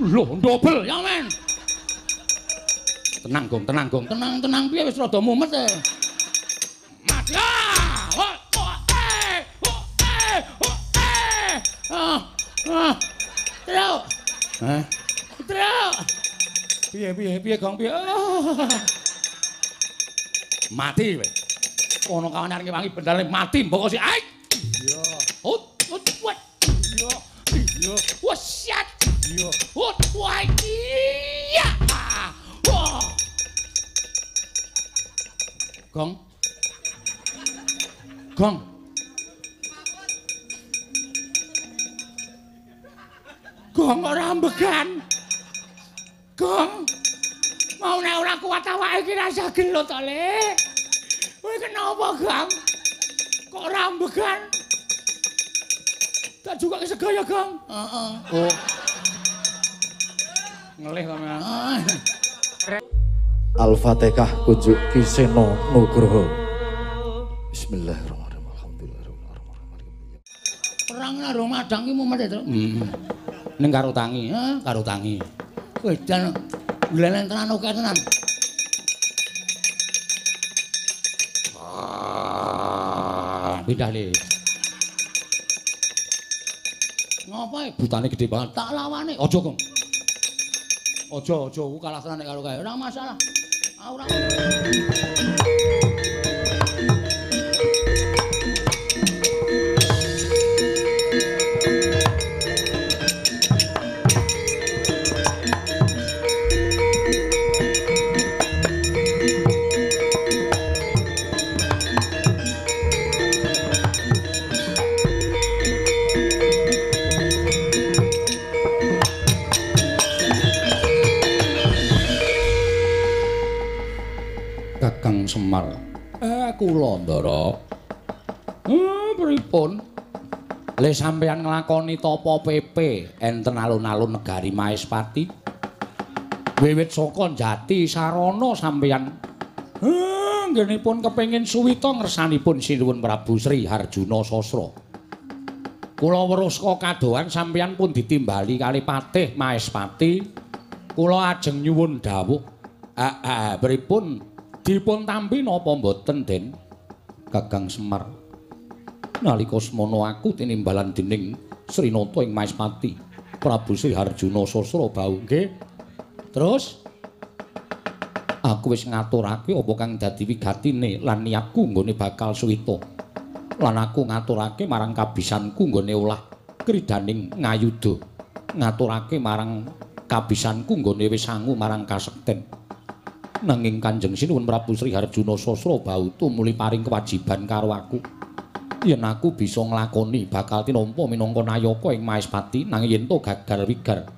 Lho, dobel ya men. Tenang, Gong, tenang, Gong. Tenang, tenang piye wis rada mumet e. Mati. Truk. Hah? Truk. Piye piye piye Gong piye? Mati kowe. Ono kawan arep ngewangi bendale mati mbok sik. Ai. Iya. Hut hut wat. Iya. Iya. Wasiat. Iya. Hut wah iya. Wah. Gong. Gong. Gong ora ambegan. Gong. Mau nek ora kuat awake iki rasa gelut to, Le. Kowe kenapa, Gong? Kok ora ambegan? Tak juga kesegaya, Gong. Heeh. Oh. Ngelih to, Mas. Al-Fatihah kunjuk Ki Seno Nugroho. Bismillahirrahmanirrahim. Alhamdulillahirabbil alamin. Perang karo madang ki mumet to. Heeh. Ning karo tangi, ha, karo tangi. Kowe jan glelen tenan oke tenan. Pindah le. Ngopo e butane gede banget. Tak lawane. Aja, Gong. Aja, aja, aku kalah tenan nek karo kae. Ora masalah. Aku ora. Kakang Semar. Kula Ndara. Pripun? Le sampeyan nglakoni tapa pepe enten alun-alun negari Maespati. Wiwit saka jati sarana sampeyan nggenipun kepengin suwita ngersanipun Sinuwun Prabu Sri Harjuna Sasra. Kula weruh saka kadohan sampeyan pun ditimbali kali Patih Maespati. Kula ajeng nyuwun dawuh. Pripun? Dipun tampi napa mboten, Den? Kakang Semar. Nalika semono aku tinimbalan dening Srinata ing Maespati, Prabu Sri Harjuna Sasra bau nggih. Terus aku wis ngaturake apa kang dadi wigatine lan niatku nggone bakal suwita. Lan aku ngaturake marang kabisanku nggone olah kridaning ngayuda. Ngaturake marang kabisanku nggone wis sangu marang kasekten. Nanging Kanjeng Sinuwun Prabu Sri Harjuna Sasra bau tumuli paring kewajiban karo aku. Yen aku bisa nglakoni bakal tinampa minangka nayaka ing Maespati, nanging yen to gagal wigar,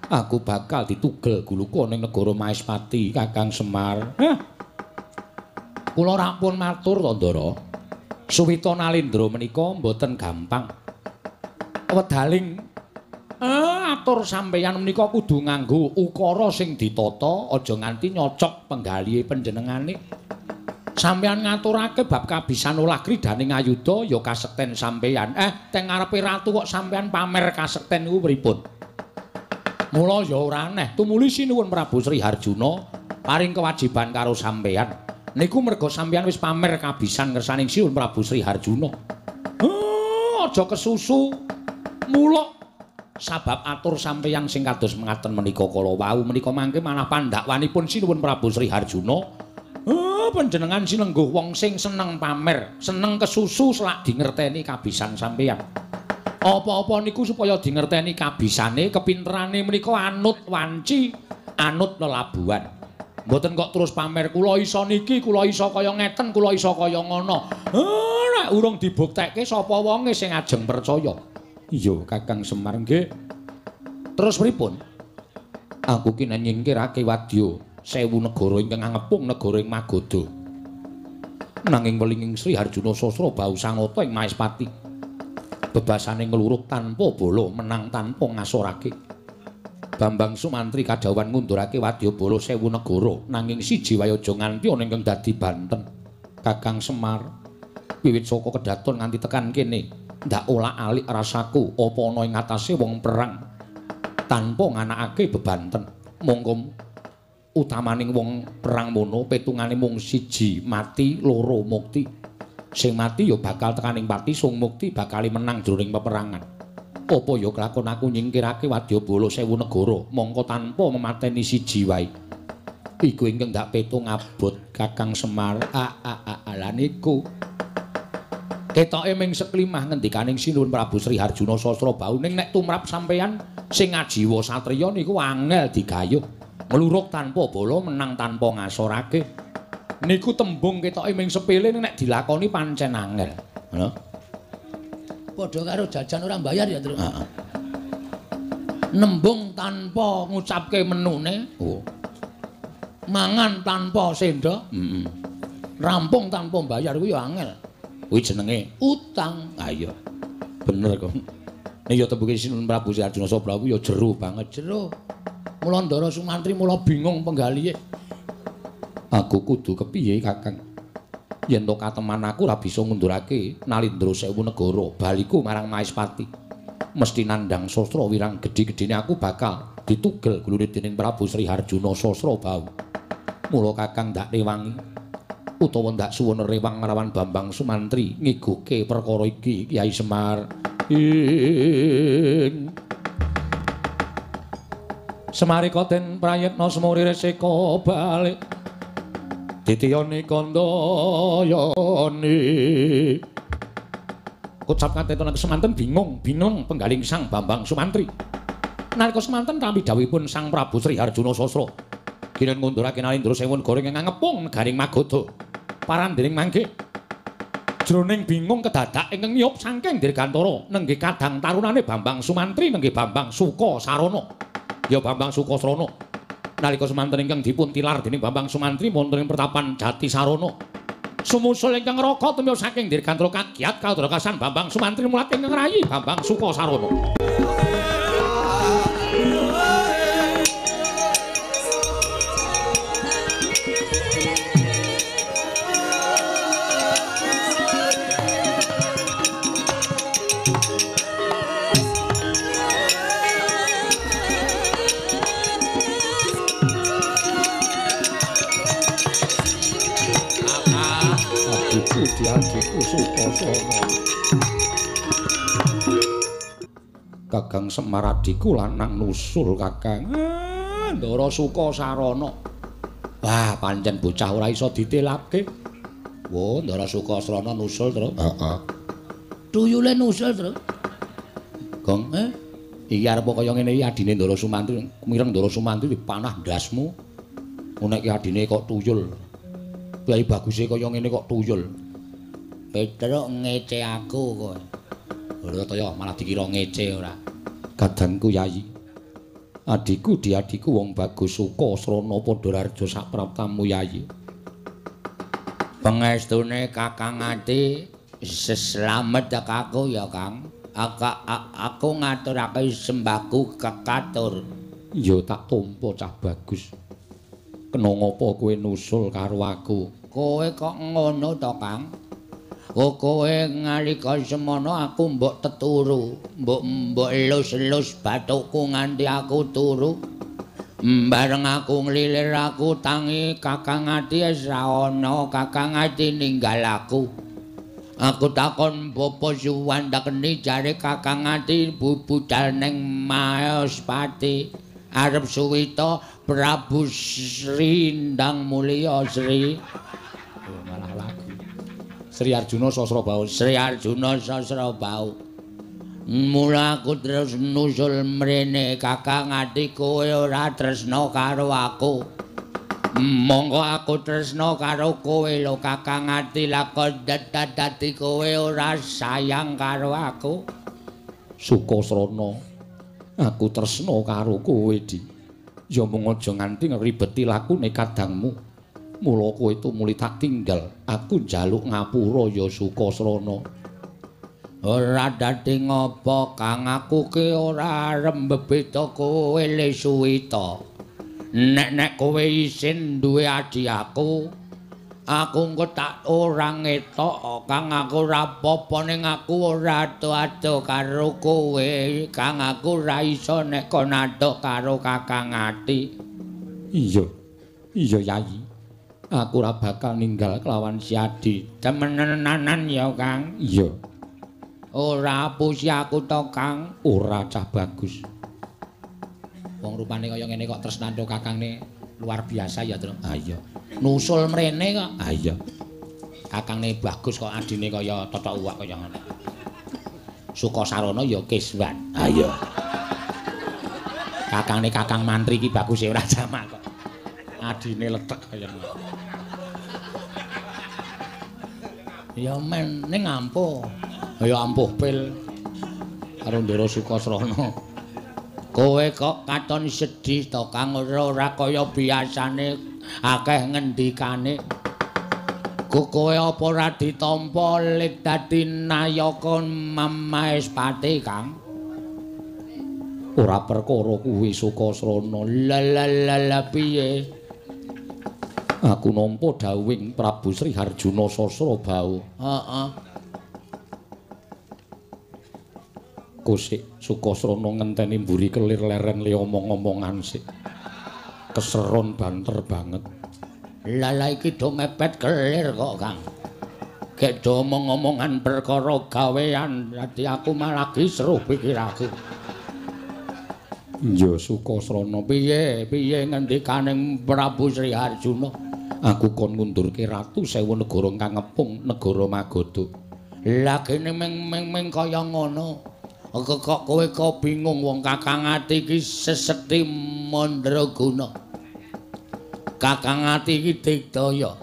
aku bakal ditugel guluka ning negara Maespati, Kakang Semar. Hah. Kula rampun matur to, Ndara. Suwita Nalendra menika mboten gampang. Wedaling atur sampeyan menika kudu nganggo ukara sing ditata, aja nganti nyocok penggalihe panjenengane. Sampeyan ngaturake bab kabisan olah kridane ngayuda ya kasekten sampeyan. Teng ngarepe ratu kok sampeyan pamer kasekten niku pripun? Mula ya ora aneh tumuli Sinuwun Prabu Sri Harjuna paring kewajiban karo sampeyan. Niku merga sampeyan wis pamer kabisan ngersaning Sinuwun Prabu Sri Harjuna. Aja kesusu. Mula sabab atur sampeyan sing kados mengaten menika kala wau menika mangke manah pandhakwanipun Sinuwun Prabu Sri Harjuna. Panjenengan sinengguh wong sing seneng pamer, seneng kesusu selak dingerteni kabisan sampeyan. Apa-apa niku supaya dingerteni kabisane, kepinterane menika anut wanci, anut lelabuhan. Mboten kok terus pamer kula iso niki, kula iso kaya ngeten, kula iso kaya ngono. Nek urung dibuktekke sapa wonge sing ajeng percaya. Iya, Kakang Semar nggih. Terus pripun? Aku ki nyingkirake wadya sewu negara ingkang ngepung negara ing Magadha. Nanging welinging Sri Harjuna Sasra bau sangata ing Maespati. Bebasane ngluruk tanpa bala, menang tanpa ngasorake. Bambang Sumantri kadhawuhan ngundurake wadya bala sewu negara, nanging siji wae aja nganti ana ingkang dadi banten. Kakang Semar, wiwit saka kedaton nganti tekan kene, ndak olak-alik rasaku apa ana ing atase wong perang. Tanpa nganakake bebanten. Mongko utamaning wong perang mono petungane mung siji mati, loro mukti. Sing mati ya bakal tekaning pati, sing mukti bakal menang jroning peperangan. Apa ya kelakon aku nyingkirake wadyabala 1000 negara mongko tanpa memateni siji wae. Iku ingkang ndak petung abot Kakang Semar. Lha niku. Ketoke ming seklimah ngendikaning Sinuwun Prabu Sri Harjuna Sasrabahu ning nek tumrap sampeyan sing ajiwa satriya niku angel digayuh. Ngluruk tanpa bala, menang tanpa ngasorake. Niku tembung ketoke ming sepele ning nek dilakoni pancen angel. Ngono. Padha karo jajan ora mbayar ya, Truk. Heeh. Nembung tanpa ngucapke menune. Oh. Mangan tanpa sendok. Heeh. Rampung tanpa mbayar kuwi ya angel. Kuwi jenenge utang. Ha iya. Bener kok. Nek ya tembunge Sinuwun Prabu Sri Arjuna Sasrabahu ya jero banget. Jero. Mula Ndara Sumantri mula bingung penggalihe. Aku kudu kepiye, Kakang? Yen to kateman aku ora bisa ngundurake Nalindra 1000 negara, baliku marang Maespati. Mesti nandhang sastra wirang gedhe-gedhene aku bakal ditugel gulune dening Prabu Sri Harjuna Sasrabahu. Mula Kakang ndak rewangi utawa ndak suwun rewang nglawan Bambang Sumantri ngigoke perkara iki Kyai Semar. Ing Semarika den prayitna semuri resika balik ditiyani kandayani. Kocap kateton semanten bingung penggaling Sang Bambang Sumantri. Nalika semanten tampi dawuhipun Sang Prabu Sri Harjuna Sasra kinen ngundurake Nalindra 1000 negara ingkang ngepung negaring Magadha. Parandening mangke jroning bingung kedadak ingkang ngiyup saking Dirgantara nenggih kadang tarunane Bambang Sumantri nenggih Bambang Sukasarana. Ya Bambang Sukasrana. Nalika semanten ingkang dipun tilar dening Bambang Sumantri wonten ing pertapan Jatisarana. Sumusul ingkang raka tumiyos saking Dirgantara kagiat kadrakasan Bambang Sumantri mulat ingkang rayi Bambang Sukasarana. Adikku Sukasana. Kakang Semar adikku lanang nusul Kakang. Ndara Sukasarana. Wah, pancen bocah ora iso ditelapke. Wo, Ndara Sukasarana nusul, Truk. Heeh. Tuyule nusul, Truk. Gong, iki arep kaya ngene iki adine Ndara Sumantri, mireng Ndara Sumantri dipanah ndasmu. Nek iki adine kok tuyul. Kyai baguse kaya ngene kok tuyul. Petruk ngece aku kowe. Ora to ya malah dikira ngece ora. Kadangku Yayi. Adikku diadiku wong bagus Sukasrana padha raja sapraptamu Yayi. Pengestune Kakang Ati seslamet aku ya Kang. Aku ngaturake sembahku kekatur. Ya tak tampa cah bagus. Kena ngapa kowe nusul karo aku? Kowe kok ngono to Kang? Kok kowe nalika semono aku mbok teturu, mbok elus-elus bathukku nganti aku turu. Bareng aku nglilir aku tangi Kakang Ati wis ra ana, Kakang Ati ninggal aku. Aku takon Bapa Suwandakeni jare Kakang Ati budal ning Maespati arep suwita Prabu Sri Ndang Mulya Sri. Oh, malah lagu. Sri Arjuna Sasrabahu. Sri Arjuna Sasrabahu. Mula aku terus nusul mrene Kakang Ati kowe ora tresna karo aku. Monggo aku tresna karo kowe lho Kakang Ati, lakon dadi kowe ora sayang karo aku. Sukasrana, aku tresna karo kowe, Di. Ya mung aja nganti ngribeti lakune kadangmu. Mula kowe tumuli tak tinggal, aku njaluk ngapura ya Sukasrana. Ora dadi ngopo Kang, aku ki ora arep mbebeta kowe le suwita. Nek-nek kowe isin duwe adi aku, Aku engko tak ora ngetok, Kang, aku ora apa-apa ning aku ora ado-ado karo kowe, Kang, aku ora iso nek kon adok karo Kakang Ati. Iya. Iya, Yayi. Aku ora bakal ninggal kelawan si Adi. Temenanan ya, Kang. Iya. Ora apusi aku to, Kang. Ora cah bagus. Wong rupane kaya ngene kok tresnane kakangne luar biasa ya, Tru. Ha iya. Nusul mrene kok. Ha iya. Kakangne bagus kok adine kaya totok uwak kaya ngono. Sukasarana ya Kiswan. Ha iya. Kakangne Kakang Mantri iki bagus e ora jamak kok. Adine letek kaya ngono. Ya men ning ampuh. Ya ampuh pil karo Ndara Sukasrana. Kowe kok katon sedih to, Kang, ora kaya biasane akeh ngendikane. Kowe apa ora ditampa lit dadi nayaka Maespati, Kang? Ora perkara kuwi Sukasrana. La la la la piye? Aku nampa dawuhing Prabu Sri Harjuna Sasrabahu. Heeh. Kosik Sukasrana ngenteni mburi kelir leren le omong-omongan sik. Keseron banter banget. Lah lah iki do mepet kelir kok, Kang. Gek do omong-omongan perkara gawean, dadi aku malah kisruh pikiraku. Iya Sukasrana, piye piye ngendikane Prabu Sri Harjuna? Aku kon ngundurke Ratu Sewu Negara kang ngepung negara Magadha. Lah kene meng kaya ngono. Kok kowe kok bingung wong Kakang Ati iki sesekti mandraguna. Kakang Ati iki digdaya.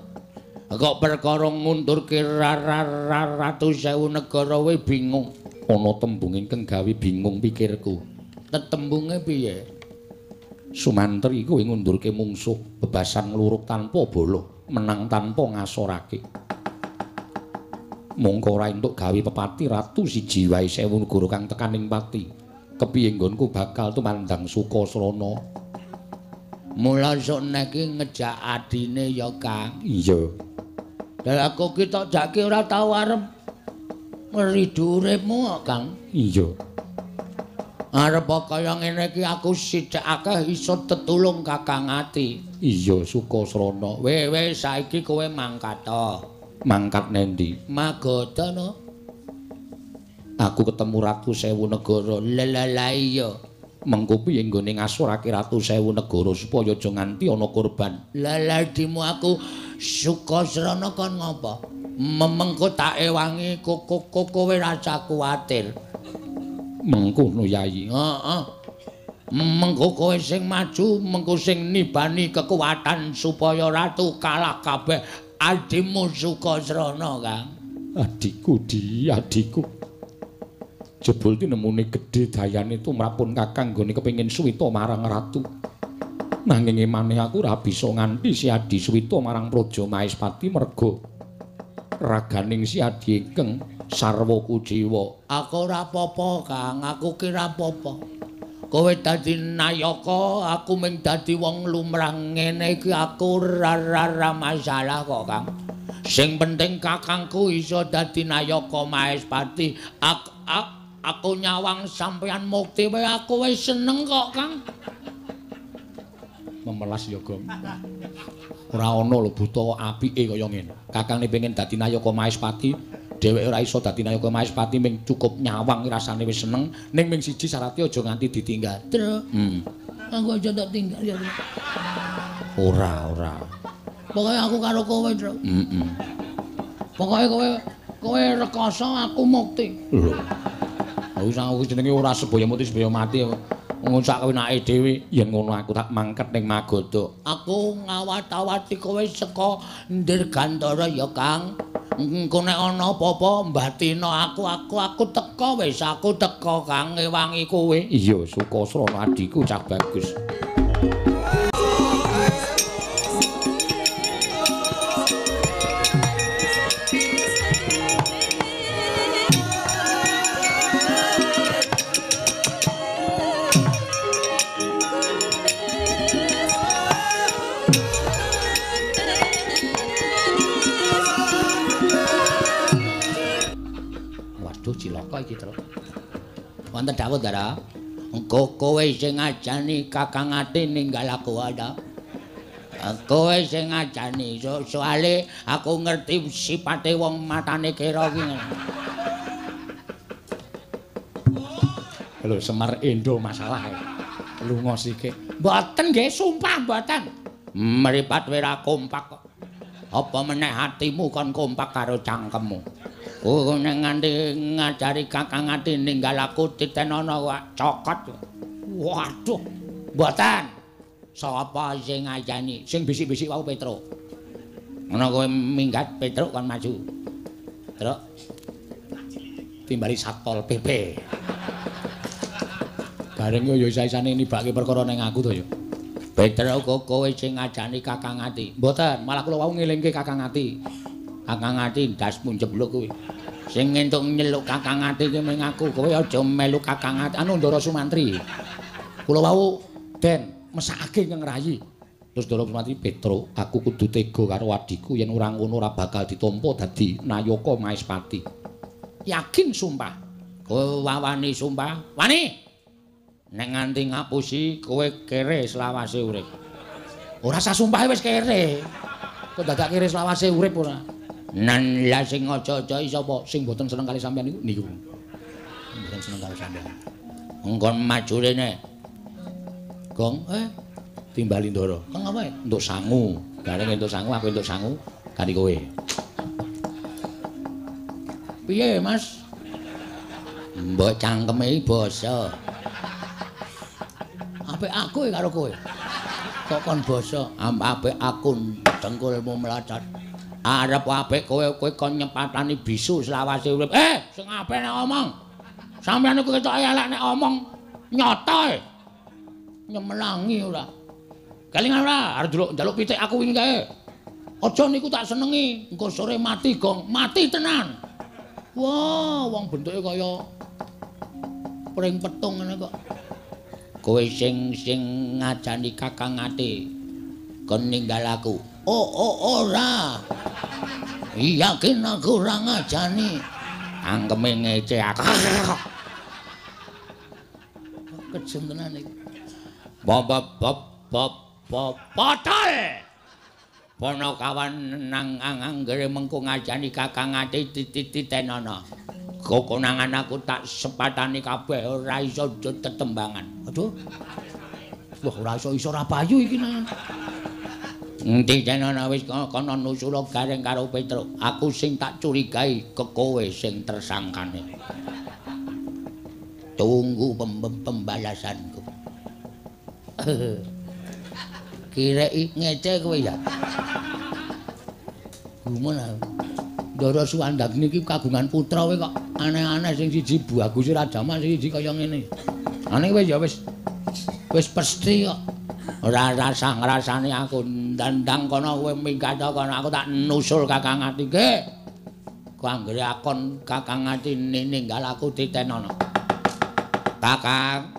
Kok perkara ngundurke Ratu Sewu Negara we bingung. Ana tembung ingkang gawe bingung pikirku. Tetembunge piye? Sumantri kowe ngundurke mungsuh bebasan ngluruk tanpa bala, menang tanpa ngasorake. Mongko ora entuk gawe pepati ratu siji wae sewu negara kang tekaning pati. Kepiye nggonku bakal tumandang Sukasrana? Mula sok nek iki ngejak adine ya, Kang. Iya. Lah aku ki tok jake ora tau arep ngridu uripmu kok, Kang. Iya. Arep kaya ngene iki aku sithik akeh iso tetulung Kakang Ati. Iya Sukasrana. Weh saiki kowe mangkat to. Mangkat nendi? Magadha no. Aku ketemu Ratu Sewu Negara. Lah lah lah iya. Mengko piye nggone ngasurake Ratu Sewu Negara supaya aja nganti ana korban. Lah lah dimu aku Sukasrana kon ngopo? Memengko tak ewangi kowe rasa kuwatir. Mengkono Yayi. Heeh. Mengko kowe sing maju, mengko sing nibani kekuatan supaya ratu kalah kabeh. Adimu Sukasrana, Kang. Adikku, adikku. Jebul tinemune gedhe dayane tumrapun Kakang nggone kepengin suwita marang ratu. Nanging emane aku ora bisa nganti si Adi suwita marang Praja Maespati merga raganing si Adi ingkang sarwa kuciwa. Aku ora apa-apa, Kang. Aku ki ora apa-apa. Kowe dadi nayaka, aku mung dadi wong lumrah ngene iki aku ora masalah kok, Kang. Sing penting kakangku iso dadi nayaka Maespati. Aku nyawang sampeyan mukti wae aku wis seneng kok, Kang. Memelas ya, Gong. Ora ana lho buta apike kaya ngene. Kakangne pengen dadi nayaka Maespati, dheweke ora iso dadi nayaka Maespati ming cukup nyawang rasane wis seneng. Ning ming siji syarate aja nganti ditinggal. Tru. Aku aja tak tinggal ya. Ora, ora. Pokoke aku karo kowe, Tru. Pokoke kowe rekoso aku mukti. Lho. Wis aku jenenge ora sebaya mati sebaya mati. Ngono sak wenake dhewe yen ngono aku tak mangkat ning Magadha. Aku ngawat-awati kowe saka Ndirgantara ya, Kang. Engko nek ana apa-apa mbatino aku teka wis aku teka Kang ngewangi kowe. Iya, Sukasrana adikku cah bagus. Wonten dawuh, Ndara. Engko kowe sing ngajani Kakang Ati ninggal aku ana. Kowe sing ngajani, soale aku ngerti sipate wong matane kira ki. Lho Semar endo masalah. Lunga sithik. Mboten nggih, sumpah mboten. Mripat ora kompak kok. Apa meneh atimu kon kompak karo cangkemmu. Oh nek nganti ngajari Kakang Ati ninggal aku titenono cokot. Waduh, mboten. Sapa sing ngajani? Sing bisik-bisik wau Petruk. Ngono kowe minggat Petruk kon maju. Truk. Timbali Satpol PP. Gareng yo isa-isane nibake perkara ning aku to yo. Petruk kok kowe sing ngajani Kakang Ati? Mboten, malah kula wau ngelingke Kakang Ati. Kakang Ati ndasmu njebluk kuwi. Sing entuk nyeluk Kakang Ati ki mung aku, kowe aja melu Kakang Ati. Anu Ndara Sumantri. Kula wau den mesakake ingkang rayi. Terus Ndara Sumantri, Petruk, aku kudu tega karo adhiku yen ora ngono ora bakal ditampa dadi nayaka Maespati. Yakin sumpah. Kowe wawani sumpah? Wani. Nek nganti ngapusi kowe kere selawase urip. Ora sah sumpahe wis kere. Kok dadak kere selawase urip ora? Nan lah sing aja-aja sapa? Sing mboten seneng kali sampean niku niku. Mboten seneng karo sampean. Engkon maju rene. Gong, timbali Ndara. Kang apa? Entuk sangu. Gareng entuk sangu, aku entuk sangu kali kowe. Piye, Mas? Mbok cangkeme iki basa. Apik aku karo kowe. Kok kon basa? Apik aku dengkulmu mlocot. Arep apik kowe, kowe kon nyepatani bisu selawase urip. Sing apik nek omong. Sampeyan niku ketoke elek nek omong nyata e. Nyemelangi ora. Kelingan ora arep njaluk pitik aku wingi kae. Aja niku tak senengi, engko sore mati gong, mati tenan. Wah, wong bentuke kaya pring petung ngene kok. Kowe sing ngajani Kakang Ati kon ninggal aku. Oh, ora. Yakin aku ora ngajani. Angkeme ngece aku. Kejem tenan iki. Bob bob bob bob potol. Panakawan nang anggere mengko ngajani Kakang Ati titenono. Kokonangan aku tak sepatani kabeh ora iso tetembangan. Aduh. Wah, ora iso ora payu iki nang. Endi tenono wis kono nusula Gareng karo Petruk. Aku sing tak curigai ke kowe sing tersangkane. Tunggu pembalasanku. Kireki ngece kowe ya. Gumun aku. Ndara Suwandagni iki kagungan putra kowe kok aneh-aneh sing siji bagus Rajaman sing siji kaya ngene. Ane kowe ya wis pesti kok. Ora rasah ngrasani aku ndandang kono kowe minggat kono aku tak nusul Kakang Ati nggih. Ku anggere akon Kakang Ati ninggal aku titenono. Kakang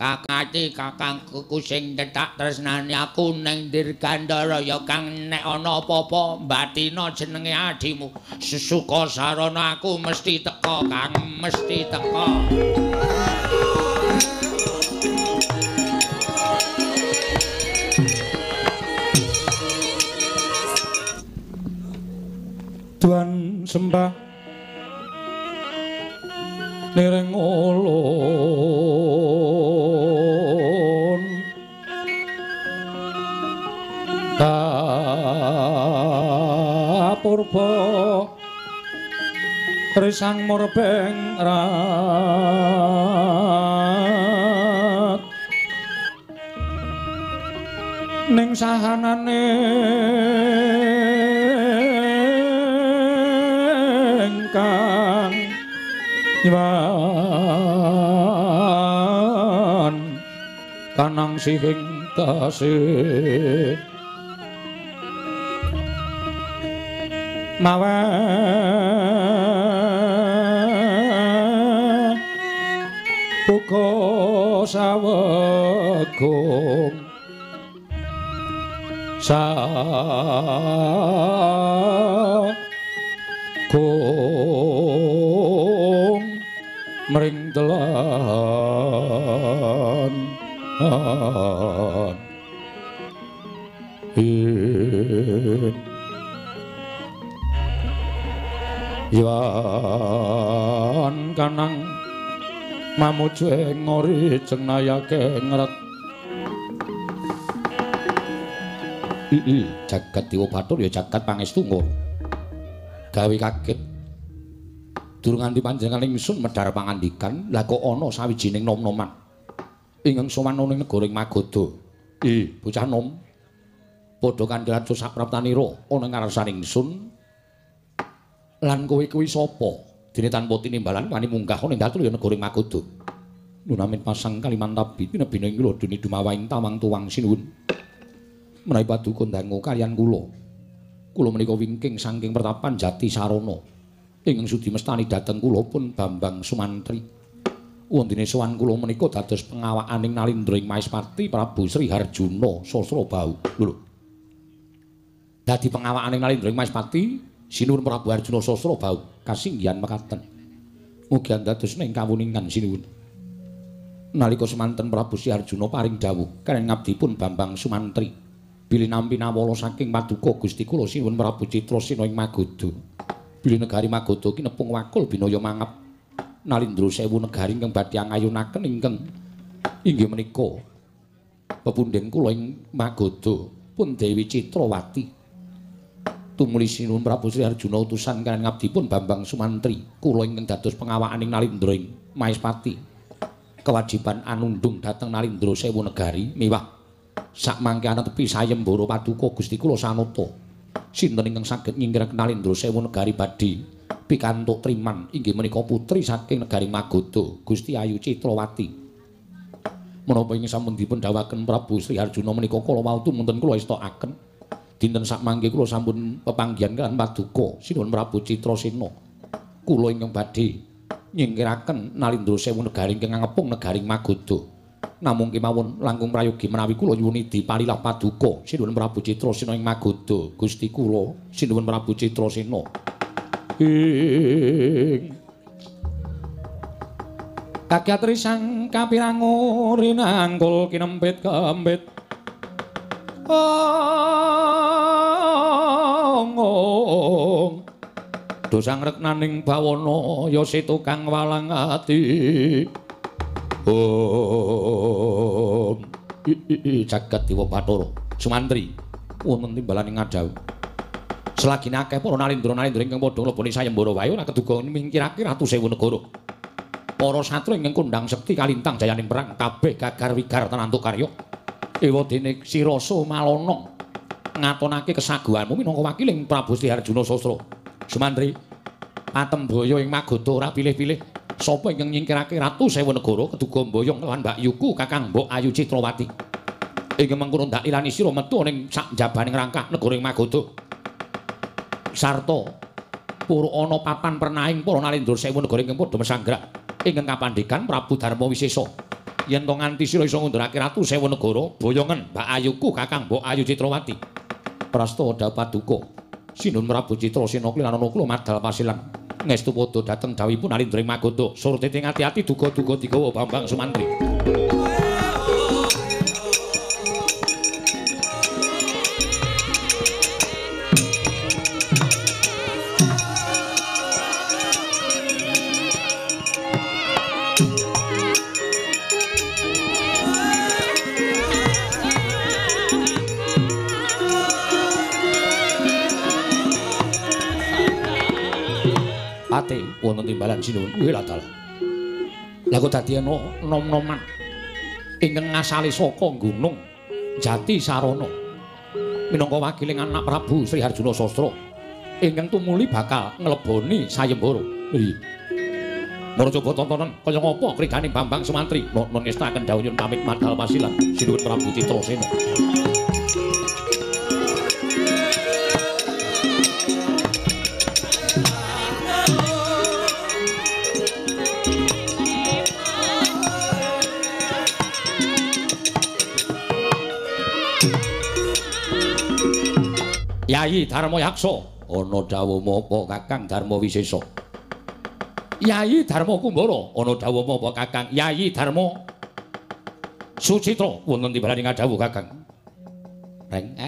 Kakang kakangku sing tetak tresnani aku ning Dirgantara ya Kang nek ana apa-apa mbatina jenenge adimu. Sesuka sarana aku mesti teka Kang, mesti teka. Tuan sembah nireng ulun kapurba risang murbeng rat ning sahanane ingkang nyuwan kanang sihing tasih mawe buka sawegung sagung mring telan Iwan kanang mamuju ing ori jeng nayake ngret Jagat Dewa Bathara ya jagat pangestu ngoro gawe kaget durung nganti panjenengan ingsun medhar pangandikan lha kok ana sawijining nom-noman ingkang sowan ana ing negara Magadha. Bocah nom padha kandharan sapraptanira ana ing ngarsan ingsun lan kowe kuwi sapa? Dene tanpa tinimbalan wani munggah ana ing datul ya negara Magadha. Nunamin pasang Kalimantabi tinebina ing lodene dumawaing tawang tuwang sinuwun. Menawi paduka ndangu kaliyan kula. Kula menika wingking saking pertapan Jati Sarana. Ingkang sudi mestani dhateng kula pun Bambang Sumantri. Wondene sowan kula menika dados pengawakaning Nalindra ing Maespati Prabu Sri Harjuna Sasrabahu. Lho. Dadi pengawakaning Nalindra ing Maespati sinuwun Prabu Arjuna Sasrabahu kasinggihan mekaten. Mugi andados ing kawuningan sinuwun. Nalika semanten Prabu Sri Arjuna paring dawuh kaliyan ngabdipun Bambang Sumantri bilih nampi nawala saking paduka Gusti kula sinuwun Prabu Citrasena ing Magadha. Bilih negari Magadha ki nepung wakul binaya mangap Nalindra sewu negari ingkang badhe angayunaken ingkang inggih menika pepundhen kula ing Magadha pun Dewi Citrawati. Tumuli sinuwun Prabu Sri Arjuna utusan kaliyan ngabdipun Bambang Sumantri kula ingkang dados pengawakaning Nalindra ing Maespati. Kewajiban anundung dhateng Nalindra sewu negari miwah sakmangke anetepi sayembara paduka Gusti kula sanata. Sinten ingkang saged nyingkiraken Nalindra sewu negari badhe pikantuk triman inggih menika putri saking negari Magadha Gusti Ayu Citrawati. Menapa ingkang sampun dipun dawuhaken Prabu Sri Arjuna menika kala wau tumunten kula estokaken. Dinten sakmangke kula sampun pepanggihan kaliyan paduka sinuwun Prabu Citrasena. Kula ingkang badhe nyingkiraken Nalindra sewu negari ingkang ngepung negari Magadha. Namung kemawon langkung prayogi menawi kula nyuwun dipalilah paduka sinuwun Prabu Citrasena ing Magadha Gusti kula sinuwun Prabu Citrasena. Ing Kakyatri sang kapirangu rinangkul kinempit kempit ong dosang reknaning bawana ya si tukang walang ati. Om jagat Dewa Bathara Sumantri wonten timbalan ing ngadhawuh selagine akeh para nalindra-nalindra ingkang padha ngleboni sayembara wae ora keduga mingkirake ratu sewu negara. Para satru ingkang kondhang sekti kalintang jayaning perang kabeh gagar wigar tenantuk karya. Ewadene Sirasa Malana ngatonake kesaguhanmu minangka wakiling Prabu Sri Arjuna Sastra. Sumantri patembaya ing Magadha ora pilih-pilih sapa ingkang nyingkirake ratu sewu negara keduga mboyong lan mbakyuku Kakang Mbok Ayu Citrawati. Ingkang mengkono ndak ilani sira metu ning sak njabaning rangkah negara ing Magadha. Sarta pura ana papan pernaing para nalindra sewu negara ingkang padha mesanggrak ingkang kapandikan Prabu Darma Wisesa. Yen to nganti sira iso ngundurake ratu sewu negara boyongen Mbak Ayuku Kakang Mbok Ayu Citrawati. Prasta dhawuh paduka sinuwun Prabu Citrasena klinanana kula madal pasilan ngestu padha dhateng dhawuhipun Nalindra ing Magadha. Surtete ati-ati duga-duga digawa Bambang Sumantri. Pate wonten timbalan sinuwun. Wih lah dalah. Lah kok dadi ana nom-noman ingkang ngasale saka gunung Jati Sarana minangka wakiling anak Prabu Sri Harjuna Sastra ingkang tumuli bakal ngleboni sayembara. Iya. Mara coba tontonan kaya ngapa kridane Bambang Sumantri. Nun ngestaken dawuh nyuwun pamit madal pasilan sinuwun Prabu Citrasena. Yayi Dharma Yaksa, ana dawuh apa Kakang Darma Wisesa? Yayi Darma Kumbara, ana dawuh apa Kakang? Yayi Darma Sucitra wonten tibaning ngadhawuh Kakang. Reng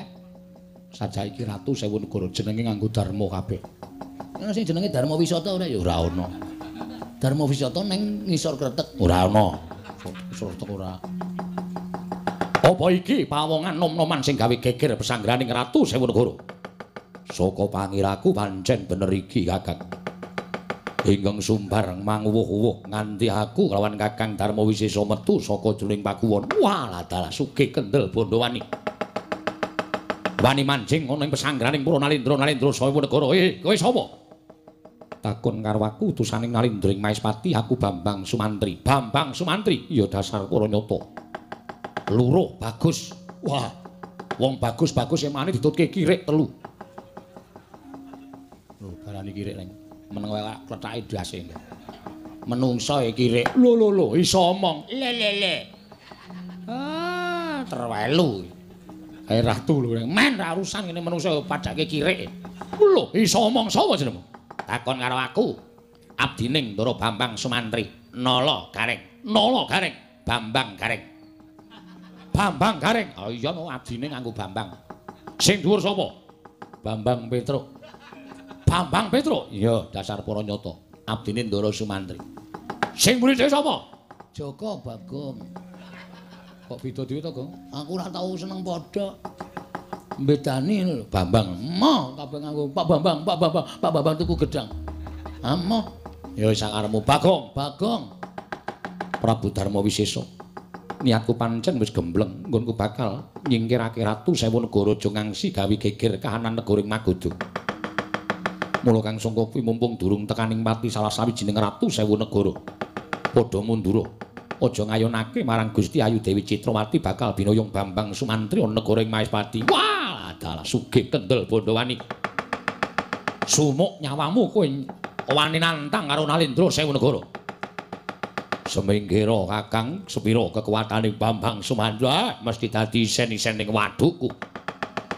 saja iki Ratu Sewu Negara jenenge nganggo Darma kabeh. Ana sing jenenge Darma Wisata ora ya? Ora ana. Darma Wisata ning ngisor kretek. Ora ana. Ngisor kretek ora. Apa iki pawongan nom-noman sing gawe geger pesanggaraning Ratu Sewu Negara? Saka pangiraku pancen bener iki Kakang. Ingkang sumbar manguwuh-uwuh nganti aku kelawan Kakang Darma Wisesa metu saka jroning paguwon. Walah dalah sugih kendel Bondowani. Wani manjing ana ing pesanggaraning Pura Nalindra Nalindra Sewu Negara. Kowe sapa? Takon karo aku utusaning Nalindra ing Maespati, aku Bambang Sumantri. Bambang Sumantri? Ya dasar para nyata. Luruh bagus. Wah, wong bagus-bagus emane ditutke kirik telu. Lho, barani kirik neng. Meneng wae klethake ndase. Menungso e kirik. Lho lho lho, iso omong. Le le le. Ah, terwelu. Kae ratu lho, men ra urusan ngene menungso padake kirik. Lho, iso omong sapa jenengmu? Takon karo aku. Abdining Ndara Bambang Sumantri. Nala Gareng. Nala Gareng. Bambang Gareng. Bambang Gareng. Oh iya no abdine nganggo Bambang. Sing dhuwur sapa? Bambang Petruk. Bambang Petruk? Iya, dasar para nyata. Abdine Ndara Sumantri. Sing mburi dhewe sapa? Joko Bagong. Kok beda dhewe to, Gong? Aku ora tau seneng padha. Mbedani lho Bambang. Emoh kabeh nganggo Pak Bambang, Pak Bambang, Pak Bambang tuku gedang. Amoh. Ya wis sakarepmu Bagong. Bagong. Prabu Darma Wisesa. Niatku pancen wis gembleng, nggonku bakal nyingkirake Ratu Sewu Negara aja ngangsi gawe geger kahanan negara ing Magadha. Mula Kang Sangka kuwi mumpung durung tekaning pati salah sawijining Ratu Sewu Negara. Padha mundura. Aja ngayonake marang Gusti Ayu Dewi Citrawati bakal binuyung Bambang Sumantri ana negara ing Maespati. Wah, dalah sugih kendel Bondowani. Sumuk nyawamu kowe wani nantang karo Nalindra Sewu Negara. Seminggira Kakang, sepira kekuatane Bambang Sumantri mesti dadi isen-isen ning wadukku.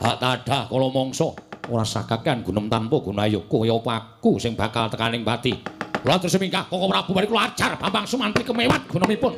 Hak tadah kala mangsa ora sakakean gunem tanpa gunaya kaya apa aku sing bakal tekaning pati. Kula terus minggah Koko Prabu bari kula ajar Bambang Sumantri kemewat gunemipun.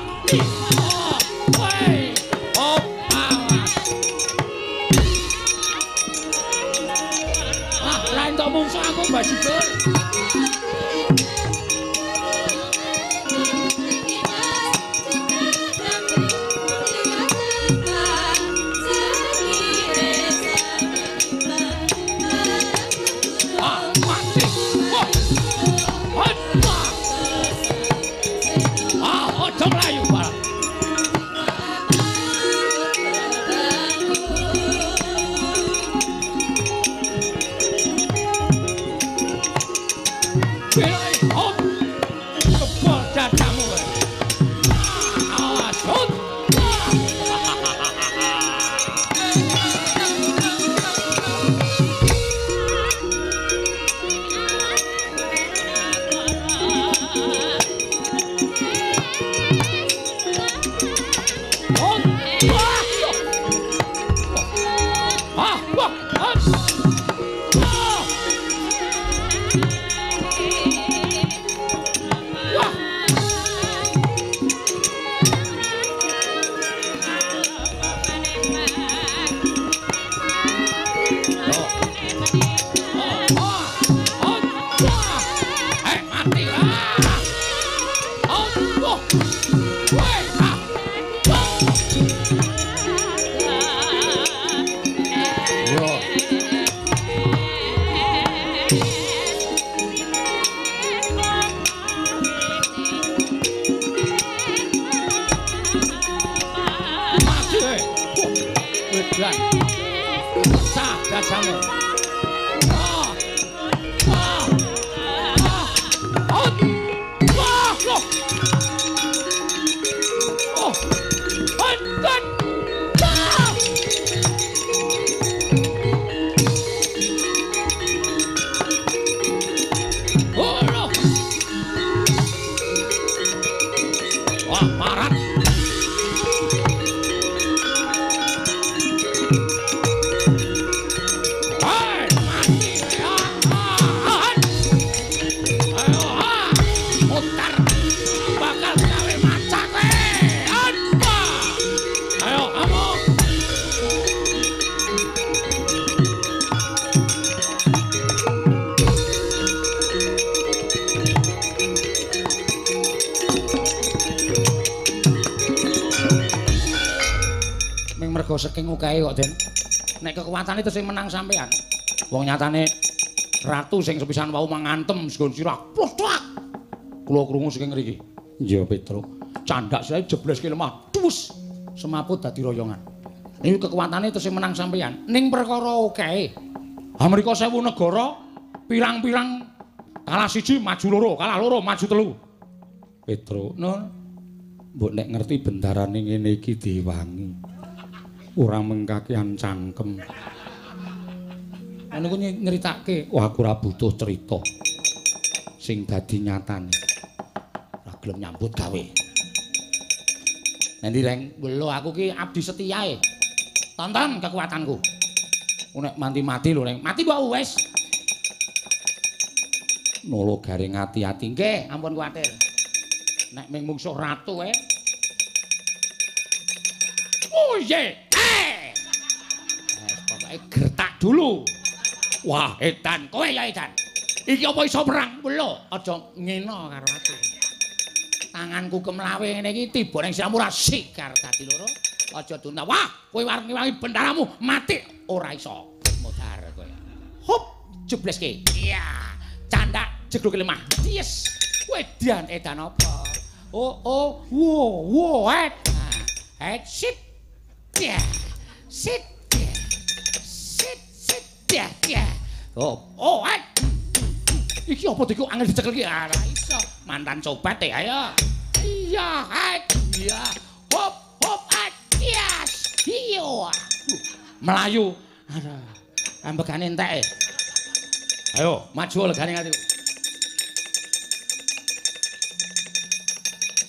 Mati. jajamu. Ah. Ah. Ah. Wah, loh. Oh. Antan. Ah. Oh, loh. Wah, marat. Hei, mati. Ah, ah. Ayo, ah. Putar. Bakal gawe macak kowe. Apa? Ayo, kamu. Ming mergo saking ukahe kok, Den. Nek kekuatane terus sing menang sampean. Wong nyatane ratu sing sepisan wau mangantem sgon sirah. Plothak. Kula krungu saking ngriki. Iya, Petro. Candhak sirahe jebleske lemah. Dus. Semaput dadi royongan. Niku kekuatane terus sing menang sampean. Ning perkara okehe. Amerika 1000 negara pirang-pirang kalah siji maju loro, kalah loro maju telu. Petro, nun. Mbok nek ngerti bendarane ngene iki diwangi. Ora mengkakean cangkem. Ngono ku nyeritake, wah aku ora butuh cerita. Sing dadi nyatane. Ora gelem nyambut gawe. Nanti Reng, lho aku ki abdi setiae. Tonton kekuatanku. Nek mati-mati lho Reng, mati kok wis. Nolo garing ati-ati nggih, ampun kuwatir. Nek ming mungsuh ratu e. Oh ye. Eh. Pokoke gertak dulu. Wah, edan kowe ya edan. Iki apa iso perang? Lho, aja ngene karo aku. Tanganku kemlawe ngene iki tiba ning siramu ora sikar dadi loro. Aja dunta. Wah, kowe warngi-wangi bendaramu mati ora iso. Modar kowe. Hup, jebleske. Iya, candak jegloke lemah. Yes. Wedan edan apa? Oh, oh, wo, wo, et. Et sip. Ya. Sit. Sit, sit, ya, ya. Oh, oh, et. Iki apa iku angel dicekel iki? Ora iso. Mantan cobat e, ayo. Iya, et. Iya. Hop, hop, et. Yes. Iya. Melayu. Aduh. Ambegane entek e. Ayo, maju legane ngati.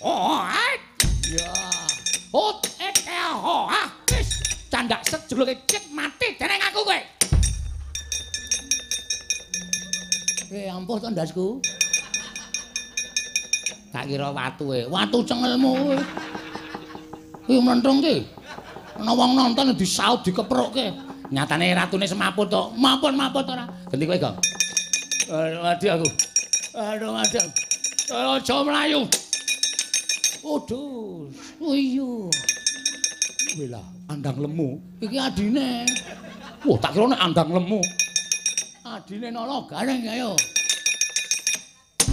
Oh, et. Iya. Oh, et, oh, ah. Wis, candak set jebloke cek mati dereng aku kowe. Ampuh to ndasku. Tak kira watu e. Watu cengelmu kowe. Kuwi mlenthung ki. Ana wong nonton disaut dikeprokke. Nyatane ratune semaput to. Mampun-mamput ora. Ganti kowe, Gong. Aduh, mati aku. Aduh, mati. Aja mlayu. Waduh. Oh iya. Wela, andang lemu. Iki adine. Wah, tak kira nek andang lemu. Adine nolo gareng ayo.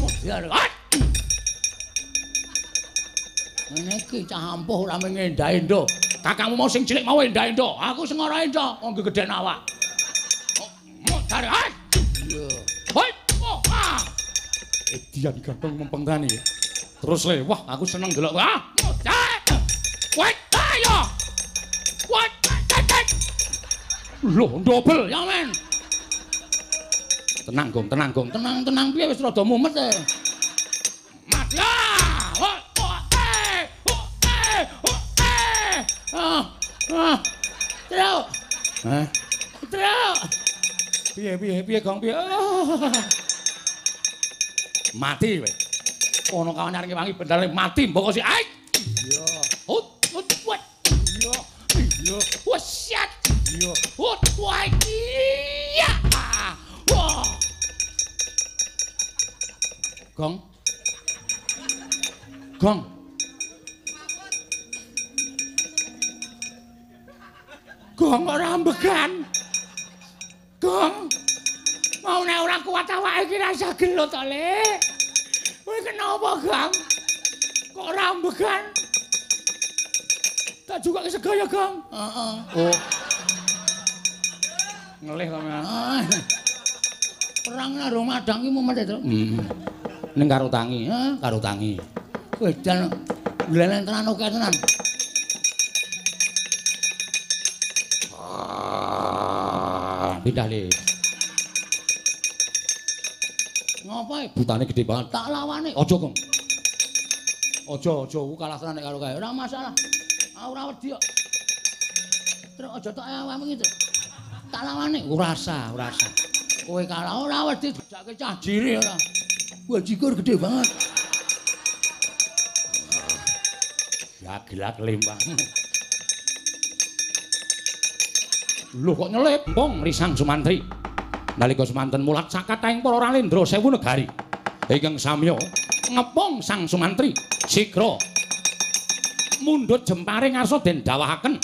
Modar. Ngene iki cah ampuh ora mung endah-endah. Kakangmu mau sing cilik mau endah-endah. Aku sing ora endah, wong gegeden awak. Modar. Iya. Hoi. Oh, ah. Edian ganteng mempengtani. Terus le, wah aku seneng delok. Ah, modar. Wait, ayo. Wait, wait. Loh, dobel ya men. Tenang Gong, tenang Gong, tenang tenang piye wis rada mumet e. Mati. Oh, oh, eh, oh, eh, oh, eh. Ah, ah. Truk. Hah? Truk. Piye piye piye Gong piye. Mati kowe. Ono kawan arep ngewangi bendare mati mbok sik. Ai. Iya. Hut, hut, wat. Iya. Iya. Wes siat. Iya. Hut, wah. Iya. Wah. Gong. Gong. Gong ora ambegan. Gong. Mau nek ora kuat awake iki ra isa gelut to, Le. Kowe kenapa, Gong? Kok ora ambegan? Tak juga segaya, Gong. Heeh. Oh. Ngelih to. Perang karo madang ki mumet to. Heeh. Ning karo tangi, ha, karo tangi. Wis jan gleleng tenan oke tenan. Pindah le. Ngopo e? Butane gede banget. Tak lawane. Aja, Kong. Aja, aja, aku kalah tenan nek karo kae. Ora masalah. Aku ora wedi kok. Truk aja tok awakmu iki, Truk. Tak lawane. Ora usah, ora usah. Kowe kalah ora wedi dijake cah jire ora. Wah, jikur gede banget. Ya gelak lembang. Lho kok nyelip pong risang Sumantri. Nalika semanten mulat sakathahing para ralendra sewu negari. Ingkang samya ngepung Sang Sumantri sigra mundhut jempare ngarsa den dawahaken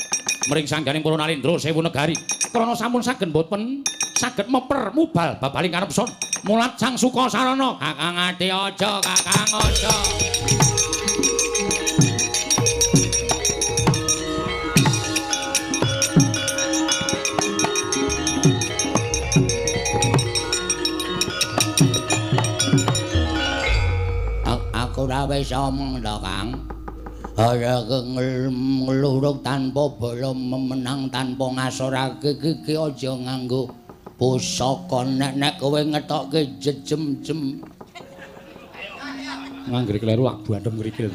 mring sangganing para nalendra sewu negari. Krana sampun saged boten saged meper mubal babaling karepson. Mulat Sang Sukasarana, Kakang Adi aja, Kakang aja. Aku ora wis omong to, Kang. Ora ngluruk tanpa bala memenang tanpa ngasorake iki aja nganggo pusaka nek kowe ngetokke jejem-jem. Nganggere kleru ak bandem ngrikil.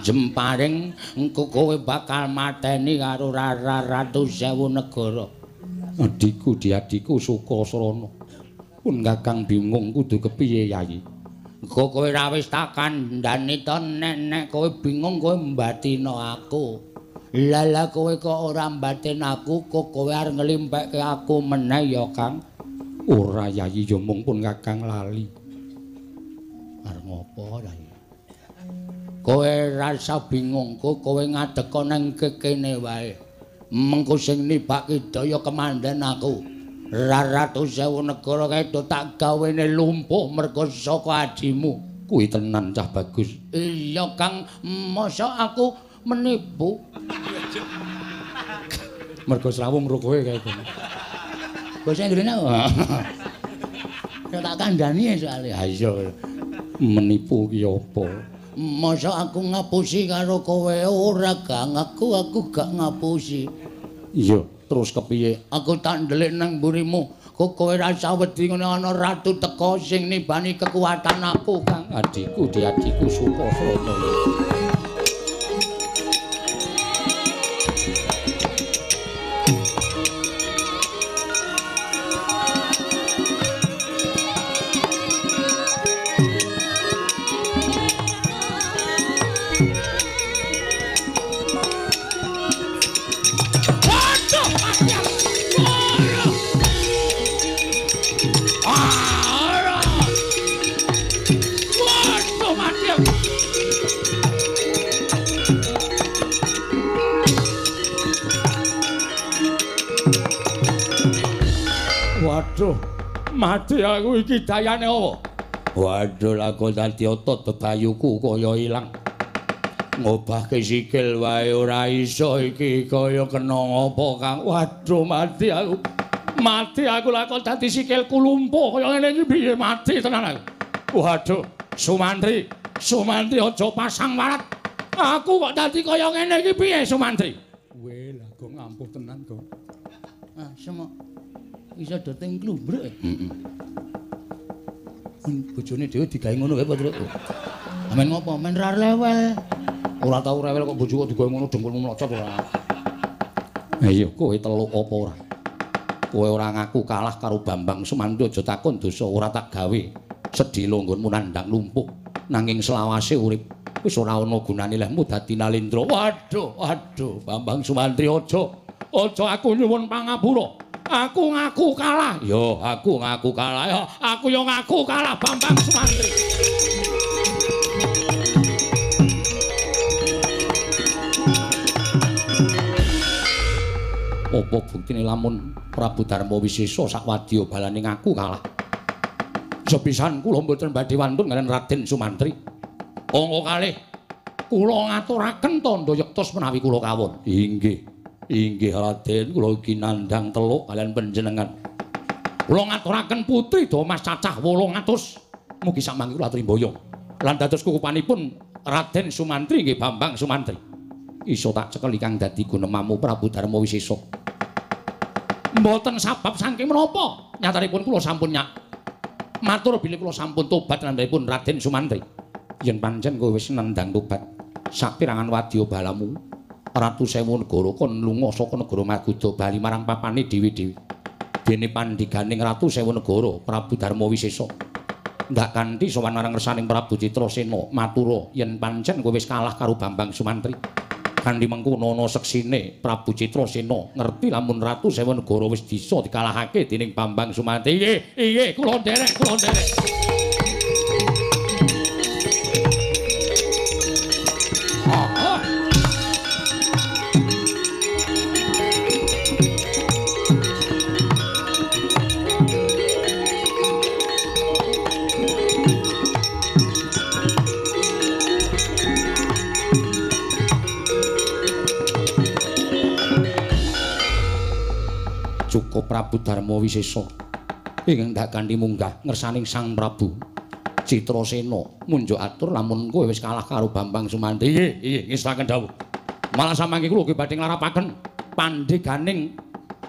Jemparing engko kowe bakal mateni karo ratu sewu negara. Adhiku diadhiku Sukasarana. Pun Kakang bingung kudu kepiye, Yayi? Engko kowe ra wis tak kandhani to nek kowe bingung kowe mbatino aku. Lah lah kowe kok ora mbatin aku, kok kowe arep nglimpekke aku meneh ya, Kang? Ora, Yayi, ya mung pun Kakang lali. Arep ngopo, Yayi? Kowe rasa bingung, kowe ngadeka nang kene wae. Mengko sing nibake daya kemandhen aku. Ratu sewu negara kae do tak gawene lumpuh mergo saka ajimu. Kuwi tenan cah bagus. Iya, Kang, mosok aku menipu. Mergo srawung ro kowe kae kono. Basa Inggrisne apa? Ya tak kandhani soalé. Ha iya. Menipu ki apa? Mosok aku ngapusi karo kowe ora, Kang. Aku gak ngapusi. Iya. Terus kepiye? Aku tak ndelik nang mburimu. Kok kowe rasa wedi ngene ana ratu teka sing nibani kekuatan aku, Kang. Adhiku diadhiku Sukasarana. Waduh, mati aku iki dayane apa? Waduh, lah kok dadi otot bebayuku kaya ilang. Ngobahke sikil wae ora iso iki kaya kena ngopo, Kang. Waduh, mati aku. Mati aku lah kok dadi sikilku lumpuh kaya ngene iki piye mati tenan aku. Waduh, Sumantri, Sumantri aja pasang warat. Aku kok dadi kaya ngene iki piye, Sumantri? Weh, lah kok ngampuh tenan kok. Ah, semok. Iso do teng klumbruk. Heeh. Bojone dhewe digawe ngono wae apa, Truk? Men ngopo? Men ra rewel. Ora tau rewel kok bojo kok digawe ngono dengkulmu mlocot ora. Ha iya, kowe teluk apa ora? Kowe ora ngaku kalah karo Bambang Sumantri aja takon dosa ora tak gawe. Sedhela nggonmu nandhang lumpuh nanging selawase urip wis ora ana gunane lehmu dadi nalendra. Waduh, waduh, Bambang Sumantri aja. Aja aku nyuwun pangapura. Aku ngaku kalah. Yo, aku ngaku kalah. Yo, aku yo ngaku kalah Bambang Sumantri. Apa buktine lamun Prabu Darma Wisesa sak wadya balane ngaku kalah? Sepisan kula mboten badhe wantun kaliyan Raden Sumantri. Angka kalih kula ngaturaken tandha yektos menawi kula kawon. Inggih. Inggih Raden, kula iki nandhang teluk kalian panjenengan. Kula ngaturaken putri Domas cacah 800. Mugi samangke kula aturi mboyong. Lan dados kukupanipun Raden Sumantri nggih Bambang Sumantri. Iso tak cekeli kang dadi gunemamu Prabu Darma Wisesa. Mboten sabab saking menapa nyatanipun kula sampun nyak matur bilih kula sampun tobat landhepun Raden Sumantri. Yen pancen kowe wis nendang tobat sapirangan wadya balamu Ratu Sewu Negara kon lunga saka negara Maguda bali marang papane dhewe-dhewe. Dene pandhiganing Ratu Sewu Negara Prabu Darma Wisesa ndak kanthi sowan marang ngersaning Prabu Citrasena matura yen pancen kowe wis kalah karo Bambang Sumantri. Kanthi mengkono ana seksine Prabu Citrasena ngerti lamun Ratu Sewu Negara wis bisa dikalahake dening Bambang Sumantri. Inggih, inggih, kula nderek, kula nderek. Cukup Prabu Darma Wisesa ingkang ndak kanthi munggah ngersaning Sang Prabu Citrasena munjuk atur lamun kowe wis kalah karo Bambang Sumantri. Inggih, inggih, ngestaken dawuh. Malah samangke kula ugi badhe nglarapaken pandheganing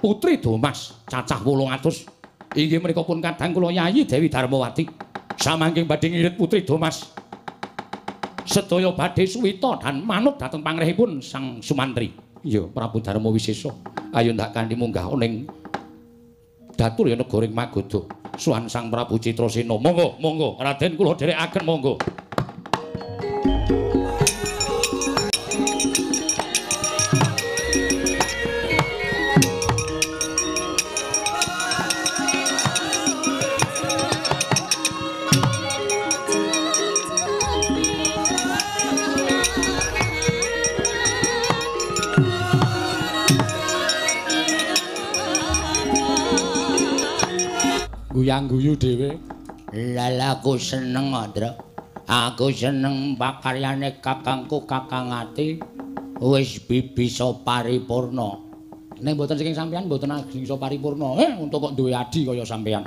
putri Domas cacah 800. Inggih menika pun kadang kula Yayi Dewi Darmawati. Samangke badhe ngirit putri Domas sedaya badhe suwita dan manut dhateng pangrehipun Sang Sumantri. Iya, Prabu Darma Wisesa. Ayo ndak kanthi munggah ning datur ya negara ing Magadha. Suwan Sang Prabu Citrasena. Monggo, monggo Raden kula dherekaken monggo. Guyang-guyu dhewe. Lah aku seneng, Andra. Aku seneng pakaryane kakangku Kakang Ati wis bisa paripurna. Nek mboten saking sampeyan mboten ajeng iso paripurna. Untung kok duwe adi kaya sampeyan.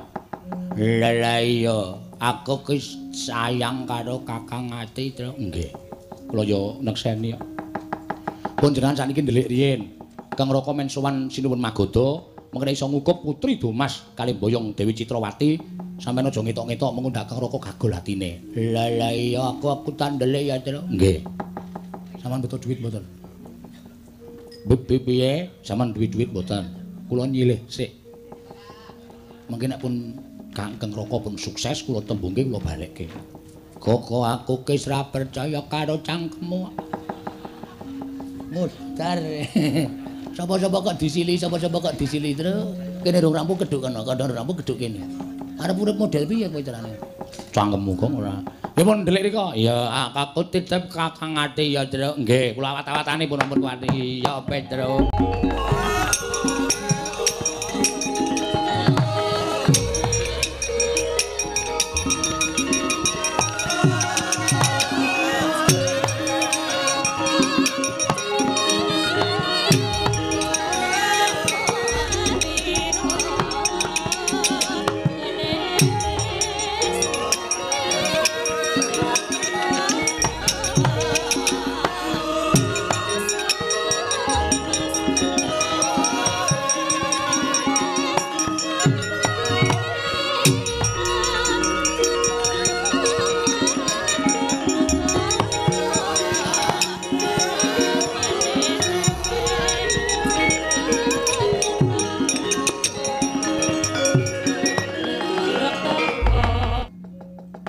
Lah iya, aku ki sayang karo Kakang Ati, Tru. Nggih. Kula yo nekseni. Pun jenengan sakniki ndelik riyin. Kang Raka men sowan Sinuwun Magadha. Mengkene iso ngukup putri Domas kalih boyong Dewi Citrawati, sampeyan aja ngetok-ngetok mengko ndak Kang Raka gagol atine. Lah lah iya, aku tak ndelik ya, Tru. Nggih. Sampeyan butuh duit mboten? Piye? Sampeyan duwe duit mboten? Kula nyilih sik. Mengke nek pun Kang Raka pun sukses kula tembungke kula balekke. Kok aku ki ora percaya karo cangkemmu. Mudar. Sapa-sapa kok disili, sapa-sapa kok disili, Tru. Kene rong rampung keduk kono, kono rong rampung keduk kene. Arep urip model piye kowe carane? Cangkemmu kok ora. Ya pun ndelik rika. Ya aku titip Kakang Ati ya, Tru. Nggih, kula awat-awatane pun ampun kuwati. Iya, Petro.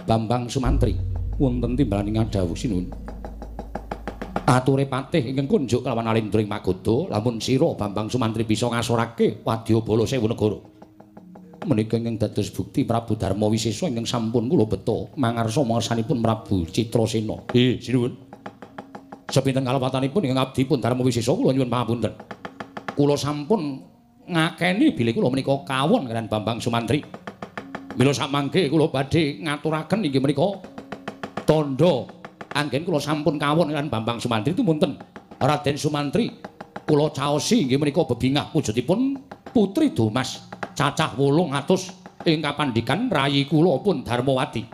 Bambang Sumantri wonten timbalaning dawuh sinuwun. Ature patih ingkang kunjuk kelawan alindring Magadha lamun sira Bambang Sumantri bisa ngasorake wadyabala sewu negara. Menika ingkang dados bukti Prabu Darma Wisesa ingkang sampun kula beta mangarsa mangersanipun Prabu Citrasena. Nggih, sinuwun. Sepinten kalepatanipun ingkang abdi pun Darma Wisesa kula nyuwun pangapunten. Kula sampun ngakeni bilih kula menika kawon kaliyan Bambang Sumantri. Mila samangke kula badhe ngaturaken inggih menika tandha anggen kula sampun kawon kaliyan Bambang Sumantri tumunten Raden Sumantri Kula caosi inggih menika bebingah wujudipun Putri Domas cacah 800 ing kapandikan rayi kula pun Darmawati.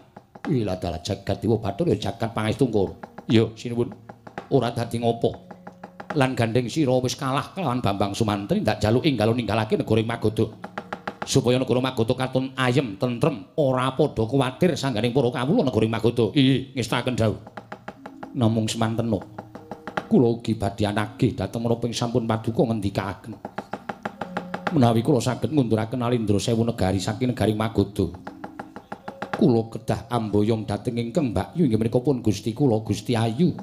Ila dalah jagat dewa Bathara jagat pangestu Koro. Ya sinuwun. Ora dadi ngopo. Lan gandeng sira wis kalah kelawan Bambang Sumantri ndak jaluk enggal ninggalake negara Magadha. Supaya negara Magadha katon ayem tentrem, ora padha kuwatir sangganing para kawula negara Magadha. Inggih, ngestaken dawuh. Namung semantena kula ugi badhe anagih dhateng menapa ing sampun paduka ngendikaaken. Menawi kula saged ngunduraken Alindra sewu negari saking negari Magadha, kula kedah amboyong dhateng ingkang mbakyu inggih menika pun Gusti kula Gusti Ayu.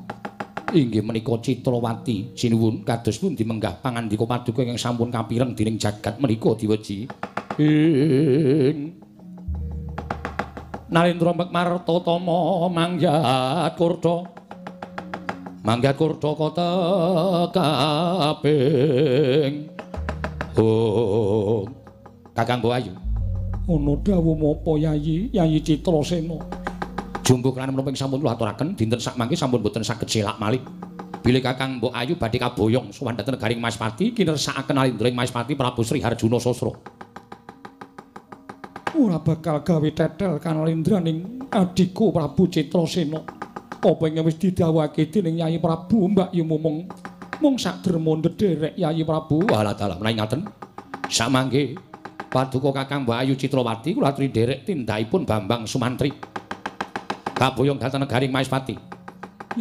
Inggih menika Citrawati. Sinuwun kados pundi menggah pangandika paduka ingkang sampun kapireng dening jagat menika diweji. Ing Nalendra Martatama mangyat kurda. Mangyat kurda kota kaping. Oh, Kakang Mbok Ayu. Ana dawuh menapa Yayi, Yayi Citrasena? Jumbuh lan menapa ing sampun kula aturaken dinten sakmangke sampun boten saged selak malih. Bilih Kakang Mbok Ayu badhe kaboyong sowan dhateng negaring Maespati kinersakaken Alindra ing Maespati Prabu Sri Harjuna Sasra. Ora bakal gawe tetel kanalindraning adhiku Prabu Citrasena. Apa ing wis didhawuhake dening Yayi Prabu Mbak Yu mung mung sak derma ndederek Yayi Prabu. Walah dalah menawi ngaten. Samangke paduka Kakang Mbok Ayu Citrawati kula aturi nderek tindakipun Bambang Sumantri. Kaboyong dhateng negaring Maespati.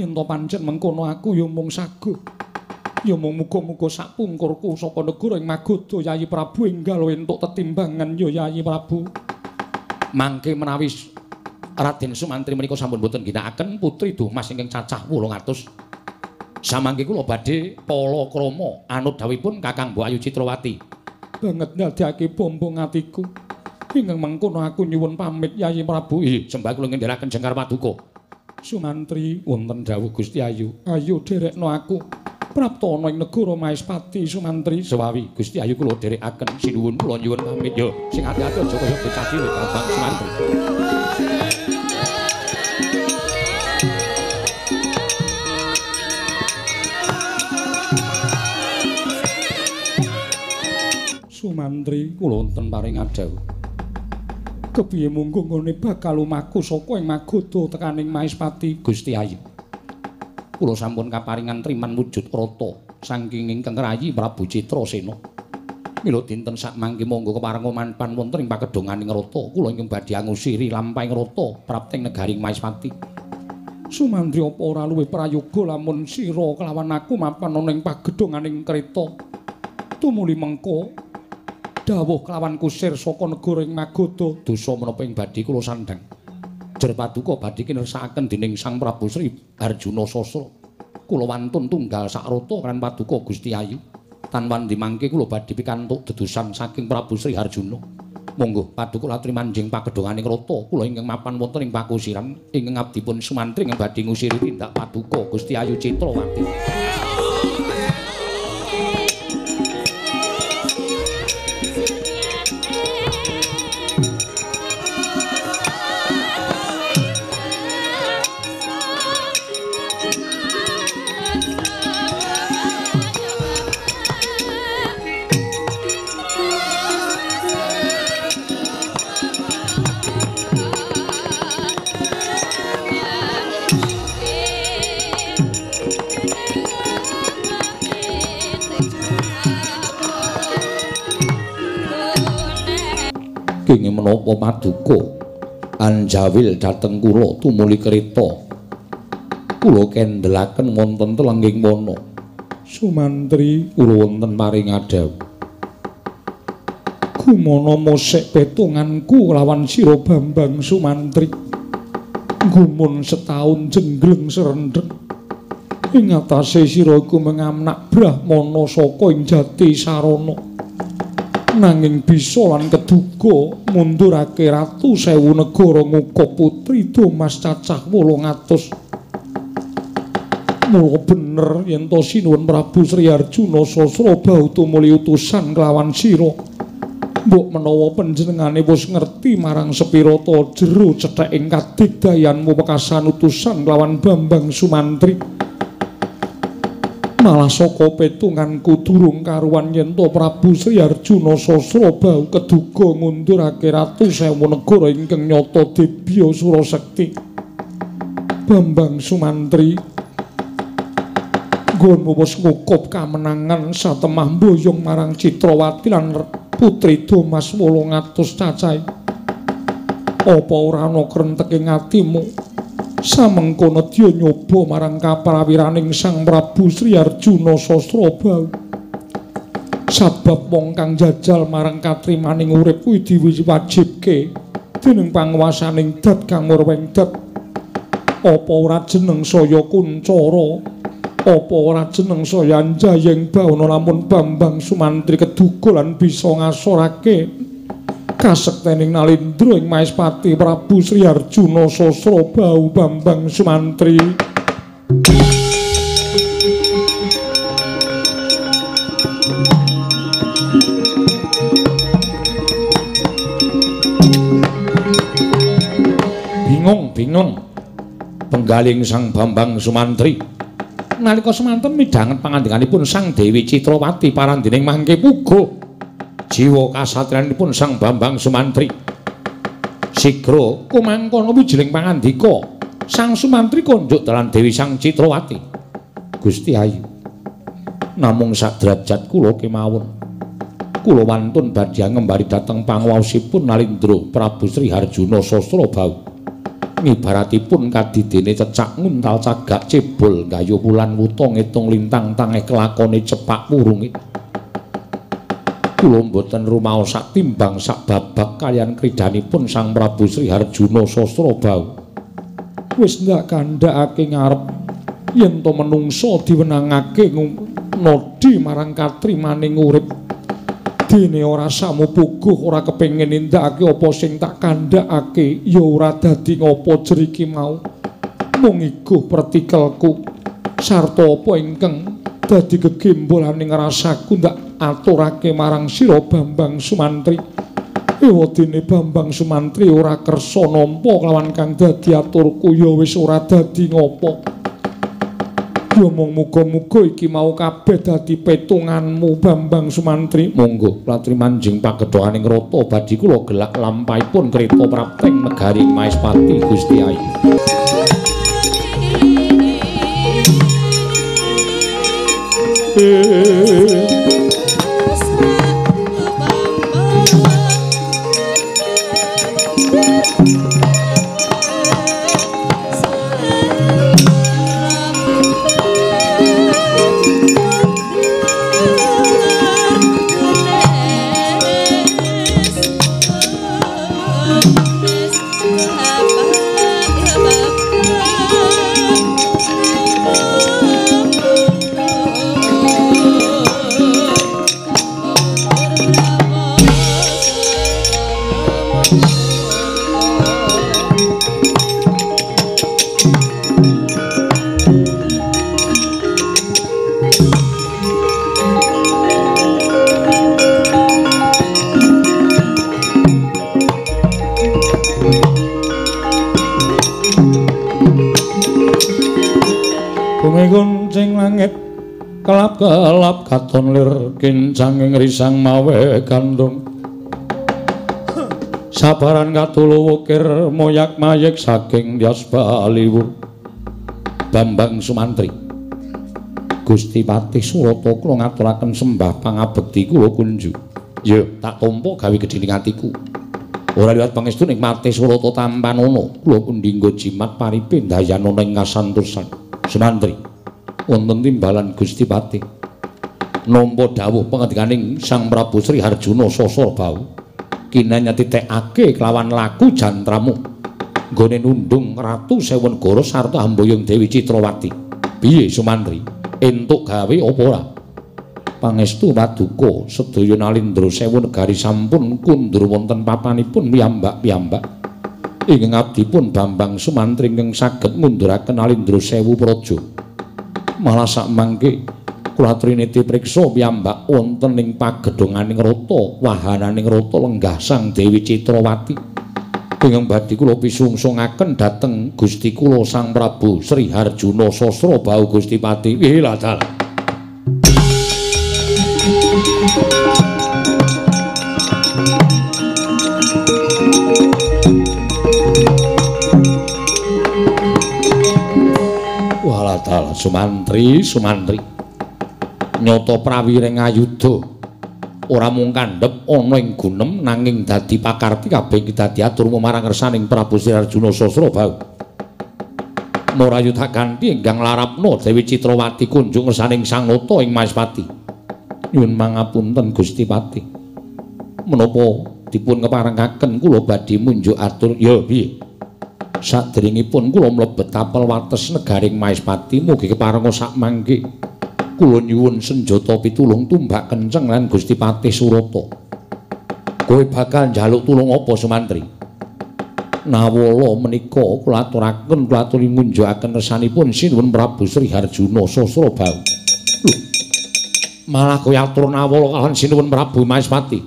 Yen to pancen mengkono aku ya mung saguh. Ya mung muga-muga sak pungkurku saka negara ing Magadha Yayi Prabu enggal entuk tetimbangan ya Yayi Prabu. Mangke menawi Raden Sumantri menika sampun boten ginakaken Putri Domas ingkang cacah 800. Samangke kula badhe palakrama anut dawuhipun Kakang Mbok Ayu Citrawati. Banget ndadekake bombong atiku. Ingkang mengkono aku nyuwun pamit Yayi Prabu. Ih, sembah kula ngendheraken jengkar paduka. Sumantri wonten dawuh Gusti Ayu. Ayo derekno aku. Prapta ana ing negara Maespati Sumantri. Sewawi Gusti Ayu kula dherekaken. Sinuwun kula nyuwun pamit yo. Sing ati-ati aja kaya bocah cilik Bambang Sumantri. Sumantri kula wonten paring adhawuh. Kepiye munggo nggone bakal lumaku saka ing Magadha tekaning Maespati Gusti Ayu. Kula sampun kaparingan triman wujud rata saking ingkang rayi Prabu Citrasena. Mila dinten sakmangke monggo keparenga manpan wonten ing pakedhonganing rata. Kula ingkang badhe angusiri lampahing rata prapting negaring Maespati. Sumantri apa ora luwih prayoga lamun sira kelawan aku mapan ana ing pagedhonganing kreta. Tumuli mengko dawuh kelawan kusir saka negara ing Magadha. Dosa menapa ing badhe kula sandhang. Jer paduka badhe kinersakaken dening Sang Prabu Sri Harjuna Sasra. Kula wantun tunggal sak rata kan paduka Gusti Ayu. Tan wandi mangke kula badhe pikantuk dedusan saking Prabu Sri Harjuna. Monggo paduka latri manjing pagedhonganing rata. Kula ingkang mapan wonten ing pakusiran ingkang abdipun Sumantri ingkang badhe ngusiri tindak paduka Gusti Ayu Citrawati. Kenging menapa paduka anjawil dhateng kula tumuli kreta. Kula kendelaken wonten telengging wana. Sumantri kula wonten paring adhawuh. Gumana mosek petunganku lawan sira Bambang Sumantri. Gumun setaun jenggleng serendheng. Ing atase sira iku mengamnak brahmana saka ing jati sarana. Nanging bisa lan keduga mundurake ratu sewu negara ngukup putri Domas cacah 800. Mula bener yen to sinuwun Prabu Sri Arjuna Sasra bau tumuli utusan kelawan sira. Mbok menawa panjenengane wis ngerti marang sepira ta jero cethaking kadigdayanmu wekasan utusan kelawan Bambang Sumantri. Malah saka petunganku durung karuan yen to Prabu Sri Arjuna Sasrabahu keduga ngundurake Ratu Sewu negara ingkang nyata dibya Surasekti. Bambang Sumantri, nggonmu wis ngukup kamenangan satemah mboyong marang Citrawati lan Putri Domas 800 cacahe. Apa ora ana krentek ing atimu? Samengko nedya nyoba marang kaprawiraning Sang Prabu Sri Arjuna Sasrabahu. Sabab wong kang jajal marang katrimaning urip kuwi diwajibke dening panguwasaning dat kang murweng dat. Apa ora jeneng saya kuncara? Apa ora jeneng saya anjayeng bawana lamun Bambang Sumantri keduga lan bisa ngasorake kasektening Nalindra ing Maespati Prabu Sri Arjuna Sasrabahu. Bambang Sumantri. Bingung-bingung penggaling Sang Bambang Sumantri nalika semanten midhanget pangandikanipun Sang Dewi Citrawati parandining mangke puguh jiwa kasatriyanipun Sang Bambang Sumantri. Sigra kumangkono wijiling pangandika Sang Sumantri konjuk dalan Dewi Sang Citrawati. Gusti Ayu, namung sadrajat kula kemawon kula wantun badhe ngembari dhateng panguwaosipun Nalindra Prabu Sri Harjuna Sasrabahu. Ngibaratipun kadidene cecak nguntal cagak cebol gayuh wulan wuta ngitung lintang tangeh kelakone cepak wurunge. Kula mboten rumaos sak timbang sak babak kaliyan kridhanipun Sang Prabu Sri Harjuna Sasrabahu. Wis ndak kandhakake ngarep yen to menungsa diwenangake nodi marang katrimaning urip. Dene ora samupuguh ora kepengin nindakake apa sing tak kandhakake, ya ora dadi ngopo jeriki mau. Mung iguh pertikelku sarta apa ingkang dadi gegembolaning rasaku ndak aturake marang sira Bambang Sumantri. Ewadene Bambang Sumantri ora kersa nampa kelawan kang dadi aturku, ya wis ora dadi ngopo. Ya mung muga-muga iki mau kabeh dadi petunganmu Bambang Sumantri. Monggo latri manjing pagedhokaning rata badhe kula gelak lampahipun kreta prapteng negari Maespati Gusti Ayu. Kuncing langit kelap-kelap katon lir kincanging risang mawe gandung. Sabaran katulu wukir moyak mayek saking Dyas Baliwur. Bambang Sumantri, Gusti Patih Surata kula ngaturaken sembah pangabekti kula kunju. Ya, tak tampa gawe gedhening atiku. Ora liwat pangestu nikmate Surata tampanana, kula pundi nggo jimat paripe ndayanana ing kasantosan. Sumantri, wonten timbalan Gusti Patih nampa dawuh pangandikaning Sang Prabu Sri Harjuna Sasrabahu kinanya titekake kelawan laku jantramu nggone nundung Ratu Sewu Negara sarta hamboyong Dewi Citrawati. Piye Sumantri, entuk gawe apa ora? Pangestu paduka sedaya Nalindra Sewu Negari sampun kundur wonten papanipun piyambak-piyambak. Ingkang abdipun Bambang Sumantri ingkang saged ngunduraken Nalindra Sewu Praja. Malah sakmangke kula aturi priksa piyambak wonten ing pagedhonganing rata, wahananing rata lenggah Sang Dewi Citrawati. Ingkang badhe kula pisungsungaken dhateng Gusti kula Sang Prabu Sri Harjuna Sasrabahu Gusti Pati. Wih lah dalah. Walah dalah Sumantri, Sumantri. Nyata prawiring ayuda ora mung kandhep ana ing gunem nanging dadi pakarti kabeh iki dadi atur marang ngersaning Prabu Sri Arjuna Sasrabahu. Murayuda ganti ingkang larapna Dewi Citrawati kunjung ngersaning Sang Nata ing Maespati. Nyuwun mangapunten Gusti Pati. Menapa dipun keparengaken kula badhe munjuk atur? Ya piye? Saderengipun kula mlebet tapel wates negaring Maespati mugi keparenga sakmangke kula nyuwun senjata pitulung tumbak kenceng lan Gusti Patih Surata. Kowe bakal njaluk tulung apa Sumantri? Nawala menika kula aturaken kula aturi ngunjukaken kersanipun Sinuwun Prabu Sri Harjuna Sasrabahu. Lho, malah kowe atur nawala kalihan Sinuwun Prabu Maespati.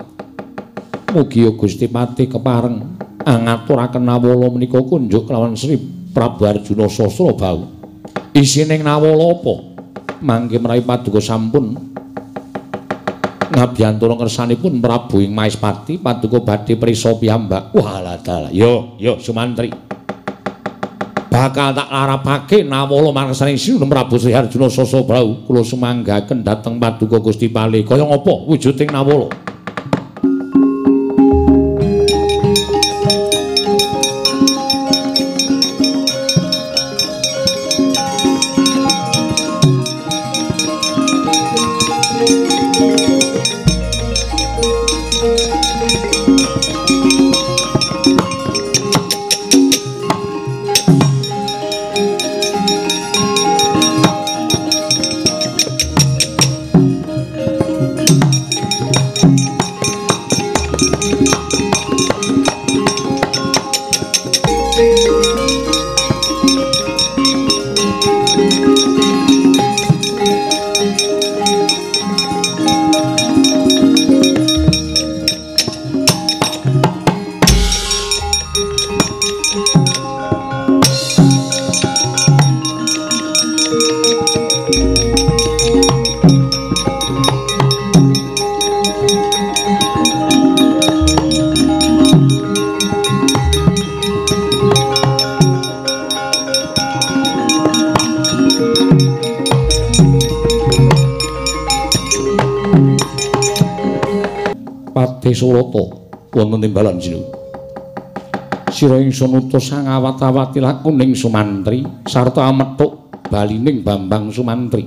Mugi Gusti Patih kepareng ngaturaken nawala menika kunjuk kelawan Sri Prabu Arjuna Sasrabahu. Isining nawala apa? Mangke menawi paduka sampun ngabiyantara ngersanipun Prabu ing Maespati, paduka badhe prisa piyambak. Walah dalah. Yo, yo Sumantri. Bakal tak larapake nawala marang Sinuwun Prabu Sri Arjuna Sasrabahu. Kula sumanggaken dhateng paduka Gusti Pale. Kaya ngapa wujuding nawala? Surata wonten timbalan sinuwun. Sira ingsun utus sangawat-awati lakuning Sumantri sarta amethuk balining Bambang Sumantri.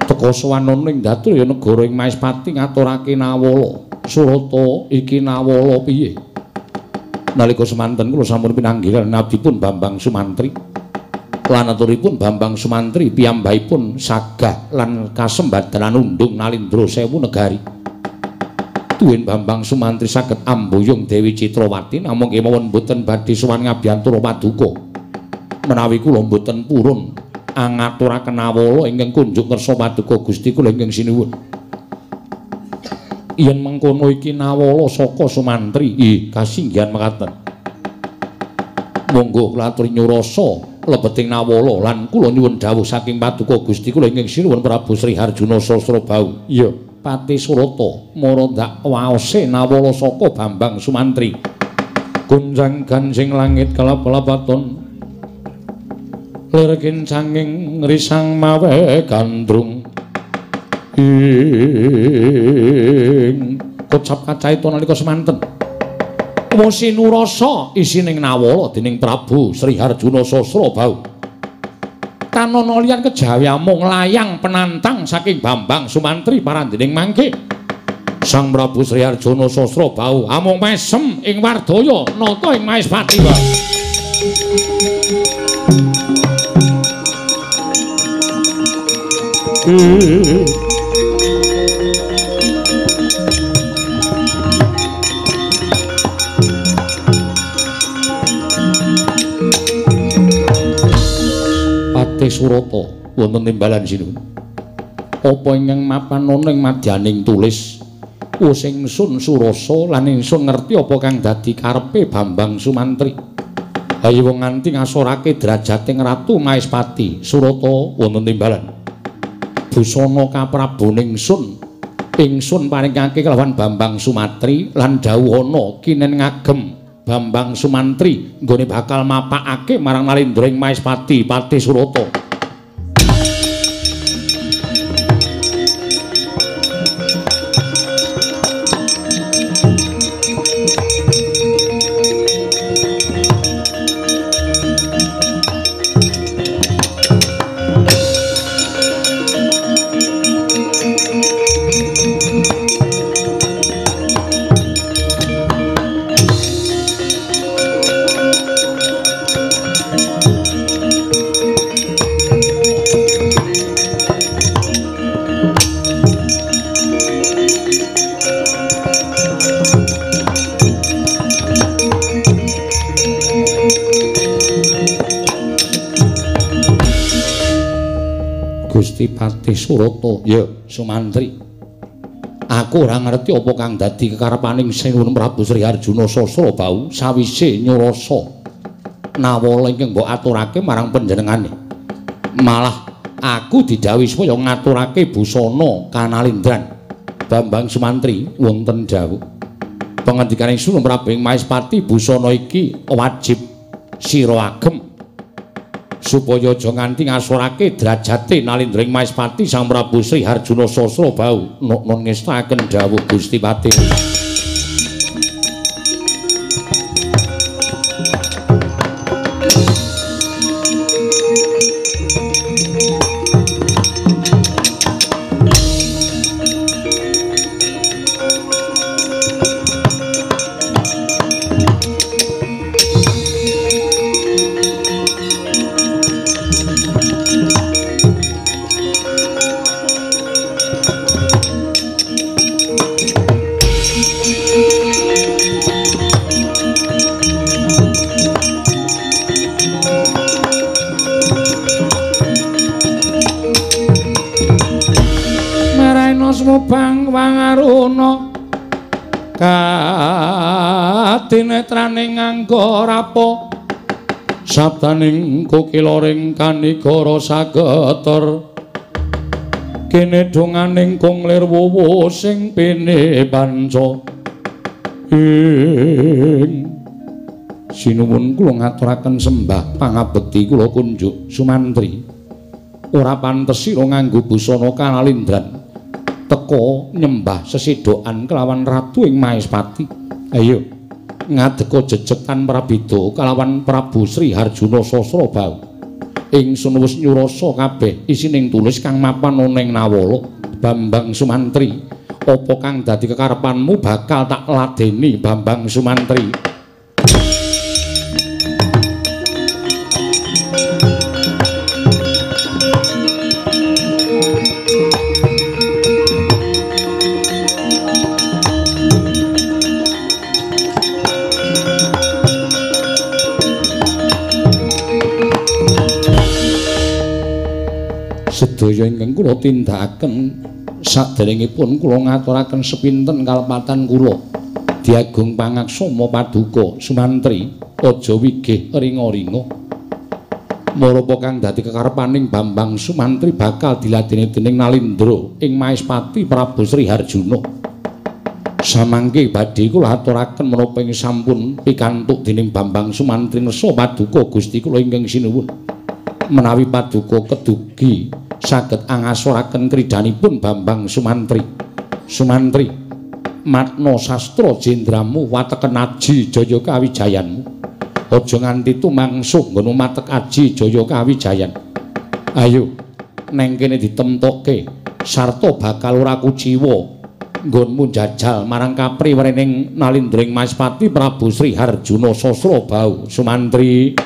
Teka sowan ning Daturya negara ing Maespati ngaturake nawala. Surata iki nawala piye? Nalika semanten kula sampun pinanggilan abdipun Bambang Sumantri. Lan aturipun Bambang Sumantri piyambakipun sagah lan kasembadanan undung nalindra sewu negari. Tuwin Bambang Sumantri saged ambuyung Dewi Citrawati namung kemawon boten badhe sowan ngabiyantara paduka. Menawi kula boten purun angaturaken nawala ingkang kunjuk kersa paduka Gusti kula ingkang sinuwun. Yen mengkono iki nawala saka Sumantri, ih kasinggihan mekaten. Monggo kula aturi nyurasa lebeting nawala lan kula nyuwun dawuh saking paduka Gusti kula ingkang sinuwun Prabu Sri Harjuna Sasrabahu. Iya. Pati Surata mara ndak waose nawala saka Bambang Sumantri. Gonjang ganjing langit kalap-lapaton lir kincanging risang mawe gandrung ing kocap kacaita nalika semanten. Wasinurasa isining nawala dening Prabu Sri Harjuna Sasrabahu. Tanana liyan kejawi amung layang penantang saking Bambang Sumantri parandening mangke. Sang Prabu Sri Arjuna Sasrabahu amung mesem ing wardaya nata ing Maespati. Surata wonten timbalan sinuwun. Apa ingkang mapan ana ing madyaning tulis? Wus ingsun surasa lan ingsun ngerti apa kang dadi karepe Bambang Sumantri. Hayo nganti ngasorake derajating Ratu Maespati. Surata wonten timbalan. Busana kapraboning ingsun ingsun paringake kelawan Bambang Sumantri lan dawuhana kinen ngagem Bambang Sumantri nggone bakal mapakake marang Nalindra ing Maespati Patih Surata. Gusti Patih Surata. Ya, Sumantri. Aku ora ngerti apa kang dadi kekarepaning Sinuwun Prabu Sri Harjuna Sasrabahu sawise nyurasa nawala ingkang mbok aturake marang panjenengane. Malah aku didhawuhi supaya ngaturake busana kanalindran. Bambang Sumantri wonten dawuh. Pangandikaning Sinuwun Prabu ing Maespati, busana iki wajib sira agem supaya aja nganti ngasorake derajate nalindra ing Maespati Sang Prabu Sri Harjuna Sasrabahu. Nun ngestaken dawuh Gusti Patih. Bang wangaruna kadinetraning nganggo rapa sabdaning kokiloring kanigara sageter kene donganing kung lir wuwu sing pene panca. Ing sinuwun kula ngaturaken sembah pangabekti kula kunjuk Sumantri. Ora pantes sira nganggo busana kanalindran teka nyembah sesedokan kelawan ratu ing Maespati. Ayo ngadeka jejeg tanpa prabida kelawan Prabu Sri Harjuna Sasrabahu. Ingsun wis nyurasa kabeh isining tulis kang mapan ana ing nawala. Bambang Sumantri, apa kang dadi kekarepanmu bakal tak ladeni Bambang Sumantri. Sedaya ingkang kula tindakaken saderengipun kula ngaturaken sepinten kalepatan kula diagung pangaksama paduka Sumantri, aja wigih ringa-ringa. Marapa kang dadi kekarepaning Bambang Sumantri bakal diladeni dening Nalindra ing Maespati Prabu Sri Harjuna. Samangke badhe kula aturaken menapa ing sampun pikantuk dening Bambang Sumantri ngersa paduka Gusti kula ingkang sinuwun. Menawi paduka kedugi saged angasoraken kridanipun Bambang Sumantri. Sumantri, matna sastra jendramu wateken aji jaya kawijayanmu. Aja nganti tumangsuh nggon matek aji jaya kawijayan. Ayo neng kene ditemtokke sarta bakal ora kuciwa nggonmu njajal marang kapri werening nalindring Maespati Prabu Sri Harjuna Sasrabahu. Sumantri.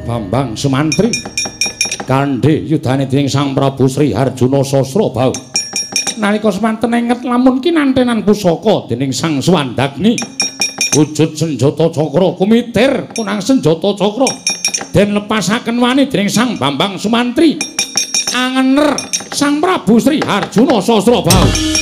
Bambang Sumantri kandhe yudane dening Sang Prabu Sri Harjuna Sasrabahu. Nalika semanten enget lamun kinantenan pusaka dening Sang Swandagni wujud senjata cakra kumitir punang senjata cakra den lepasaken wani dening Sang Bambang Sumantri angener Sang Prabu Sri Harjuna Sasrabahu.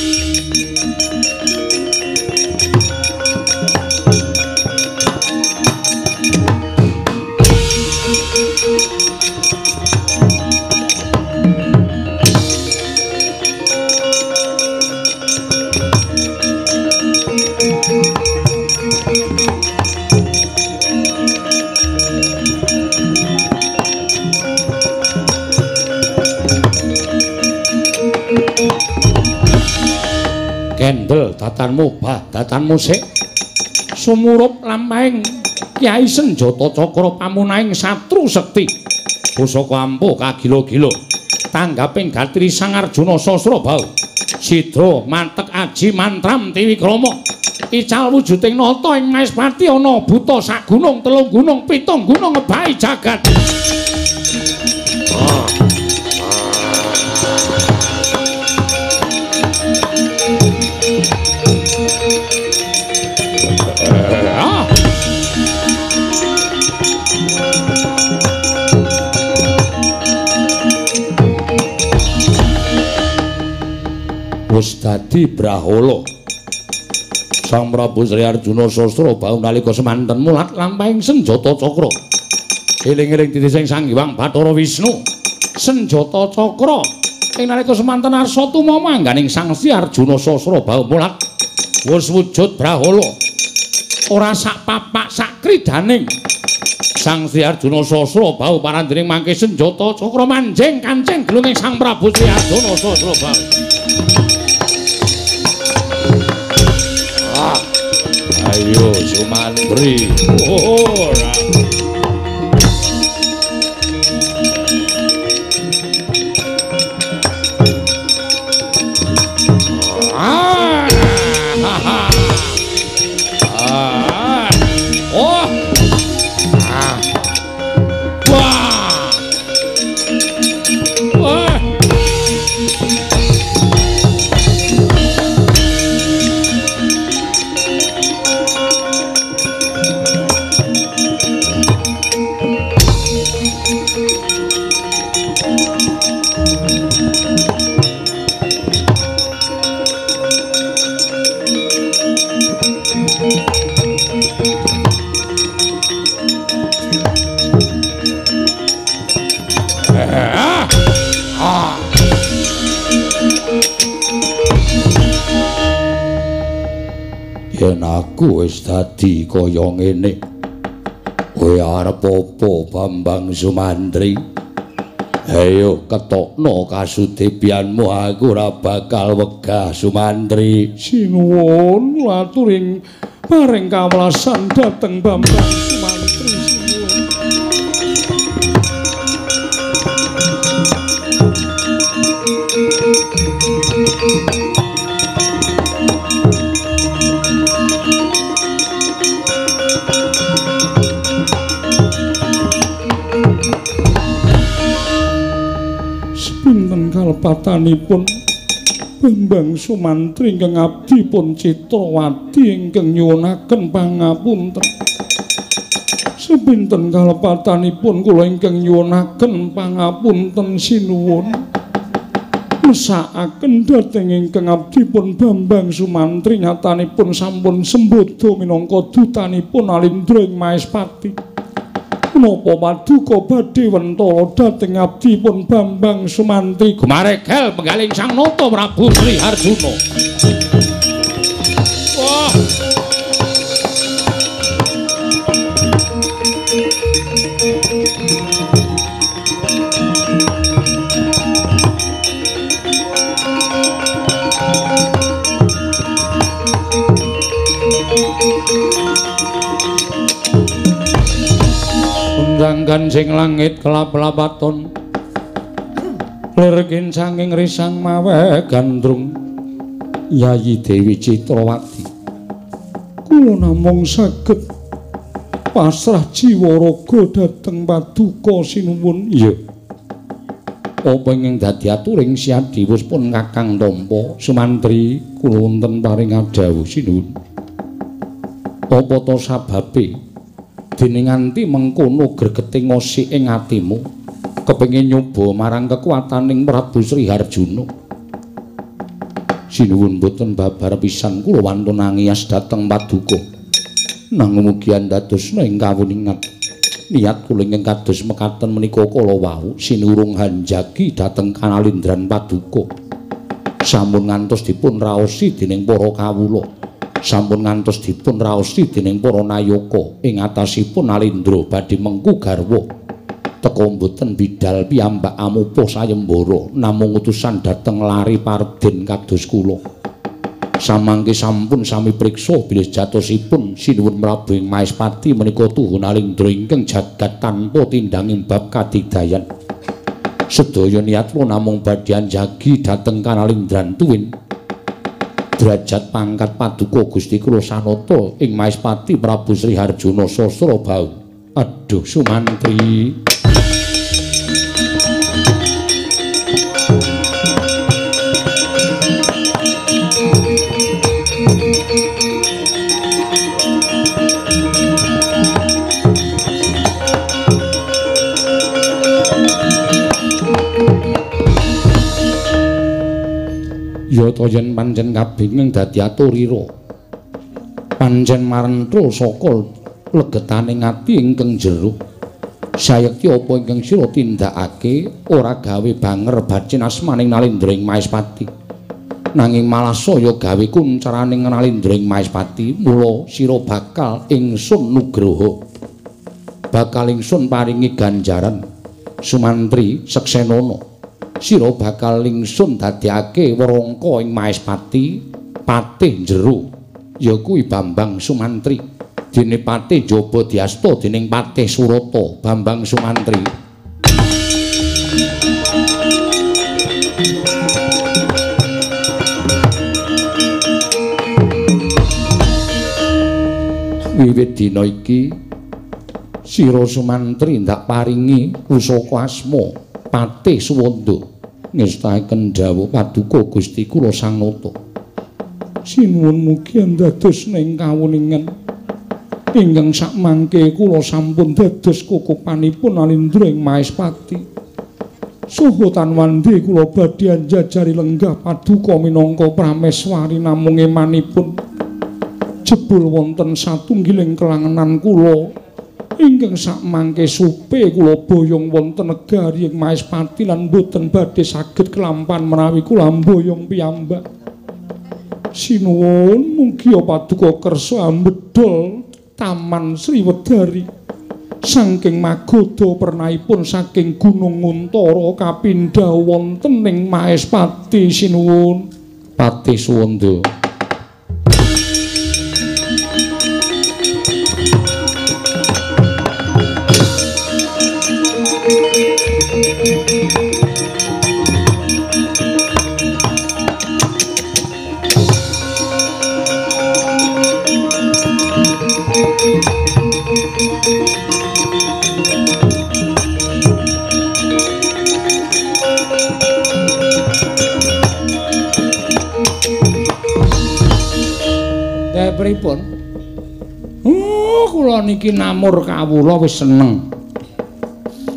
Kendel datanmu bah datanmu sik sumurup lampahing Kyai Senjata Cakra pamunahing satru sekti pusaka ampuh kagila-gila tanggaping gatri Sang Arjuna Sasrabahu sidra mantek aji mantram tiwikrama ical wujuding nata ing Maespati ana buta sak gunung telung gunung pitung gunung ngebahi jagat. Wis dadi brahala Sang Prabu Sri Arjuna Sasrabahu nalika semanten mulat lampahing senjata cakra eling-eling titising Sang Hyang Bathara Wisnu senjata cakra ing nalika semanten arsa tumama angganing Sang Sri Arjuna Sasrabahu mulat wis wujud brahala ora sak papak sak kridaning Sang Sri Arjuna Sasrabahu parandening mangke senjata cakra manjing kancing gelunging Sang Prabu Sri Arjuna Sasrabahu. Ayo Sumantri. Oh, ora. Ah. Ah. Oh. Ah. Wah. Wah. Yen aku wis dadi kaya ngene, kowe arep apa Bambang Sumantri? Ayo ketokno kasudebianmu, aku ora bakal wegah Sumantri. Sinuwun aturing paring kawelasan dhateng Bambang Sumantri. Sinuwun. Sepinten kalepatanipun Bambang Sumantri ingkang abdi pun Citrawati ingkang nyuwunaken pangapunten. Sepinten kalepatanipun kula ingkang nyuwunaken pangapunten sinuwun. Mesakaken dhateng ingkang abdi pun Bambang Sumantri nyatanipun sampun sembodo minangka dutanipun Alindra ing Maespati. Menapa paduka badhe wentala dhateng abdi pun Bambang Sumantri? Gumaregel penggaling Sang Nata Prabu Sri Harjuna. Wah. Undang kancing langit kelap-lapaton lir kincanging risang mawe gandrung. Yayi Dewi Citrawati, kula namung saged Pasrah jiwa raga dhateng paduka sinuwun. Iya. Apa ingkang dadi aturing Siadiwus pun Kakang tampa Sumantri kula wonten paring dawuh sinuwun. Apa ta sababe dene nganti mengkono gregete ngosik ing atimu kepengin nyoba marang kekuataning Prabu Sri Harjuna? Sinuwun boten babar pisan kula wantun angiyas dhateng paduka. Nanging mugi andadosna ing kawuningan. Niat kula ingkang kados mekaten menika kala wau sinurung hanjagi dhateng kanalindran paduka. Sampun ngantos dipun raosi dening para kawula. Sampun ngantos dipun raosi dening para nayaka ing atasipun Nalindra badhe mengku garwa. Teka mboten bidal piyambak amupa sayembara namung utusan dhateng lari parden kados kula. Samangke sampun sami priksa bilih jatosipun sinuwun Prabu ing Maespati menika tuhu Nalindra ingkang jagat tanpa tindanging bab kadigdayan. Sedaya niat kula namung badhe anjagi dhateng kanalindran tuwin derajat pangkat paduka Gusti kula sanata ing Maespati Prabu Sri Harjuna Sasrabahu. Aduh Sumantri. Ya ta yen pancen kabeh dadi aturira. Pancen marentul saka legetaning ati ingkang jero. Sayekti apa ingkang sira tindakake ora gawe banger bacin asmaning Nalindra ing Maespati. Nanging malah saya gawe kuncaraning Nalindra ing Maespati, mula sira bakal ingsun nugroho. Bakal ingsun paringi ganjaran. Sumantri seksenana. Sira bakal ingsun dadekake werangka ing Maespati patih jero ya kuwi Bambang Sumantri. Dene patih njaba diasta dening Patih Surata Bambang Sumantri. Wiwit dina iki sira Sumantri ndak paringi pusaka asma Patih Suwanda ngestaken dawuh paduka Gusti kula Sang Nata. Sinuwun mugi andados ing kawuningan ingkang sakmangke kula sampun dados kukupanipun Nalindra ing Maespati. Saha tanwandhe kula badhe anjajari lenggah paduka minangka prameswari namung emanipun jebul wonten satunggiling kelangenan kula ingkang sakmangke supe kula boyong wonten negari ing Maespati lan boten badhe saged kelampan menawi kula mboyong piyambak. Sinuwun mugi paduka kersa ambedol Taman Sriwedari saking magoda pernaipun saking Gunung Nguntara kapindha wonten ing Maespati. Sinuwun Patih Suwanda. Pripun? Kula niki namur kawula wis seneng.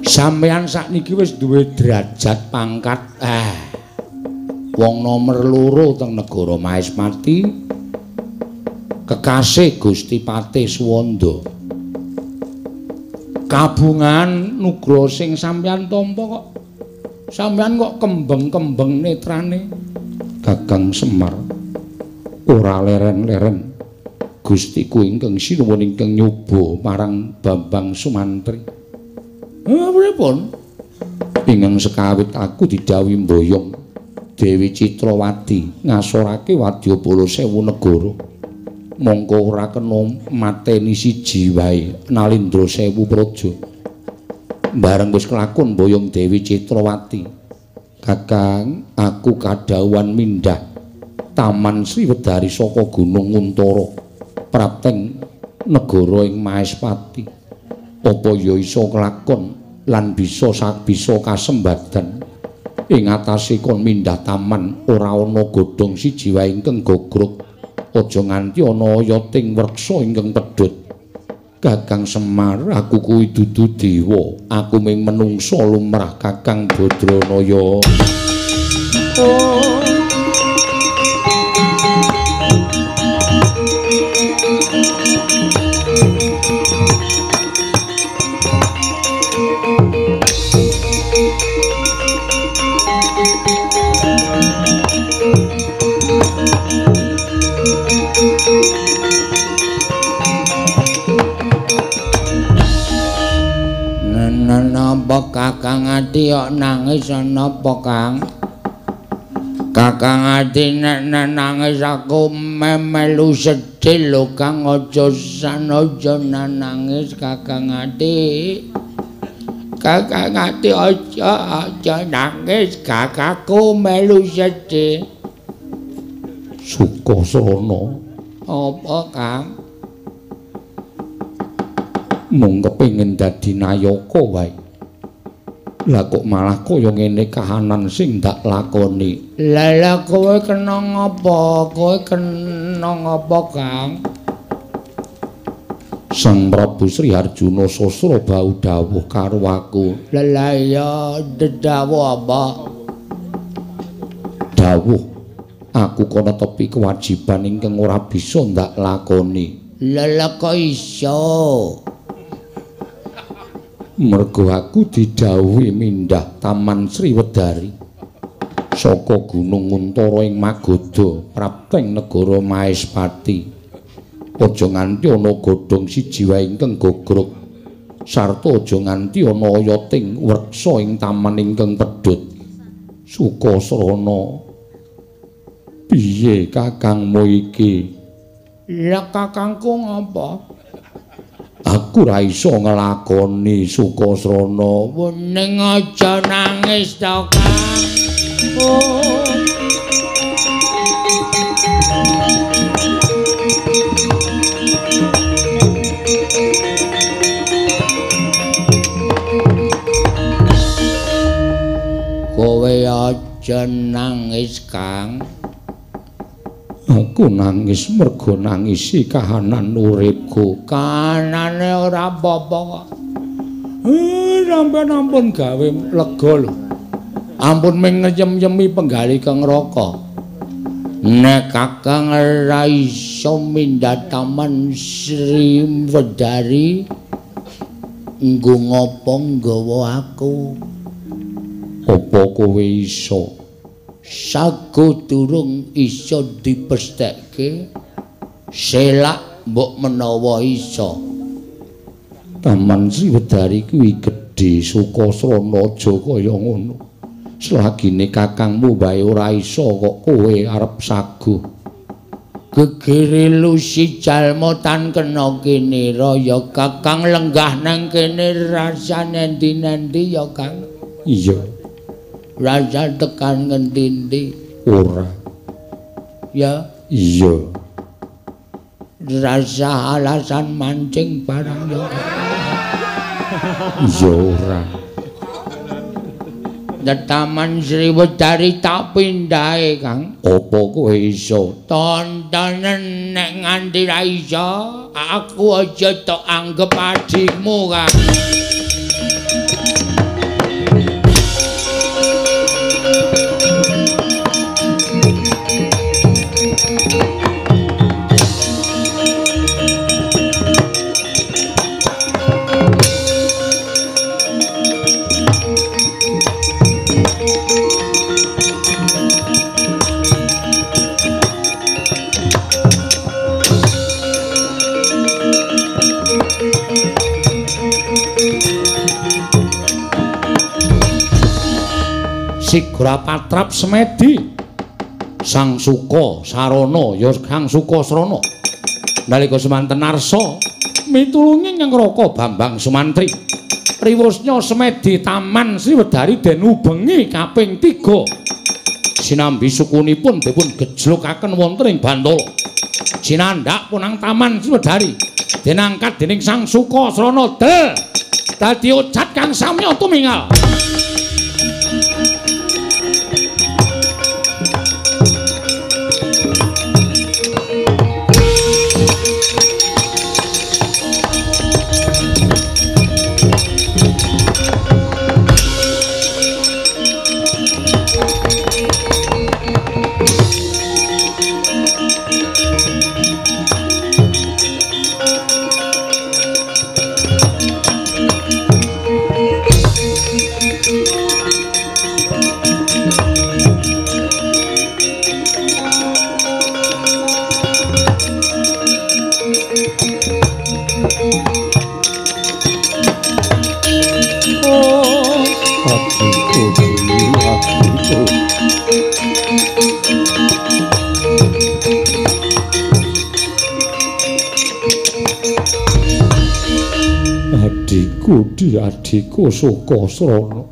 Sampeyan sakniki wis duwe derajat pangkat. Wong nomer 2 teng negara Maespati. Kekasih Gusti Patih Suwanda. Kabungan nugra sing sampeyan tampa kok. Sampeyan kok kembeng-kembeng netrane. Kakang Semar ora leren-leren. Gustiku ingkang sinuwun ingkang nyoba marang Bambang Sumantri. Pripun? Ingkang sekawit aku didhawuhi mboyong Dewi Citrawati ngasorake wadyabala 1000 negara. Mongko ora kena mateni siji wae Nalindra 1000 praja. Bareng wis kelakon mboyong Dewi Citrawati, Kakang, aku kadhawuhan mindhah Taman Sriwedari saka Gunung Nguntara. Prapteng Negara ing Maespati. Apa ya iso kelakon lan bisa bisa kasembadan ing atase kon mindah taman ora ana godhong siji wae ingkang gogrok, aja nganti ana oyoting wreksa ingkang pedhot. Kakang Semar, aku kuwi dudu dewa, aku mung menungsa lumrah Kakang Badranaya. Oh. Napa Kakang Adi kok nangis napa Kang? Kakang Adi nek nangis aku melu sedih lho Kang, aja sanaja nangis Kakang Adi. Kakang Adi aja nangis, kakakku melu sedih. Sukasrana. Apa Kang? Mung kepengin dadi nayaka wae. Lah kok malah kaya ngene kahanan sing ndak lakoni. Lah lah kowe kena ngapa? Kowe kena ngapa Kang? Sang Prabu Sri Harjuna Sasrabau dawuh karo aku. Lah lah ya dawuh apa? Dawuh aku kono tepi kewajiban ingkang ora bisa ndak lakoni. Lah lah kok iso? Mergo aku didhawuhi mindah Taman Sriwedari saka Gunung Untara ing Magadha prapteng negara Maespati. Aja nganti ana godhong siji wae ingkang gogrok sarta aja nganti ana oyoting wreksa ing taman ingkang pedhot. Sukasrana, piye kakangmu iki? Lah kakangku ngapa? Aku ra iso nglakoni Sukasrana. Ning aja nangis to Kang. Oh. Kowe aja nangis Kang. Aku nangis mergo nangisi kahanan uripku. Kahanane ora apa-apa kok. Sampeyan ampun gawe lega lho. Ampun mung ngeyem-yemi penggali kang neraka. Nek Kakang ora iso mindah Taman Sriwedari, nggo ngopo nggawa aku? Apa kowe iso? Sago durung iso dipestheke, selak mbok menawa iso. Taman Sriwedari kuwi gedhe, Sukasrana aja kaya ngono. Selagine kakangmu wae ora iso kok kowe arep sago. Gegere lusi jalma tan kena kinira ya Kakang, lenggah nang kene rasane endi-endi ya Kang. Iya. Rasa tekan ngendi-endi? Ora. Ya? Iya. Rasa alasan mancing barang ya? Iya ora. Taman Sriwedari tak pindahe Kang. Apa kowe iso? Tontonen nek nganti ra iso, aku aja tok anggep adikmu Kang. Sigra patrap semedi Sang Suka Sarana ya Sang Sukasrana nalika semanten arsa mitulungi ing Raka Bambang Sumantri. Riwusnya semedi Taman Sriwedari den ubengi kaping 3 sinambi sukunipun dipun gejlokaken wonten ing Bantala. Sinandhak punang Taman Sriwedari Denangkat dening Sang Suka Srana del dadi ojat kang samya tumingal. Adhiku Sukasrana,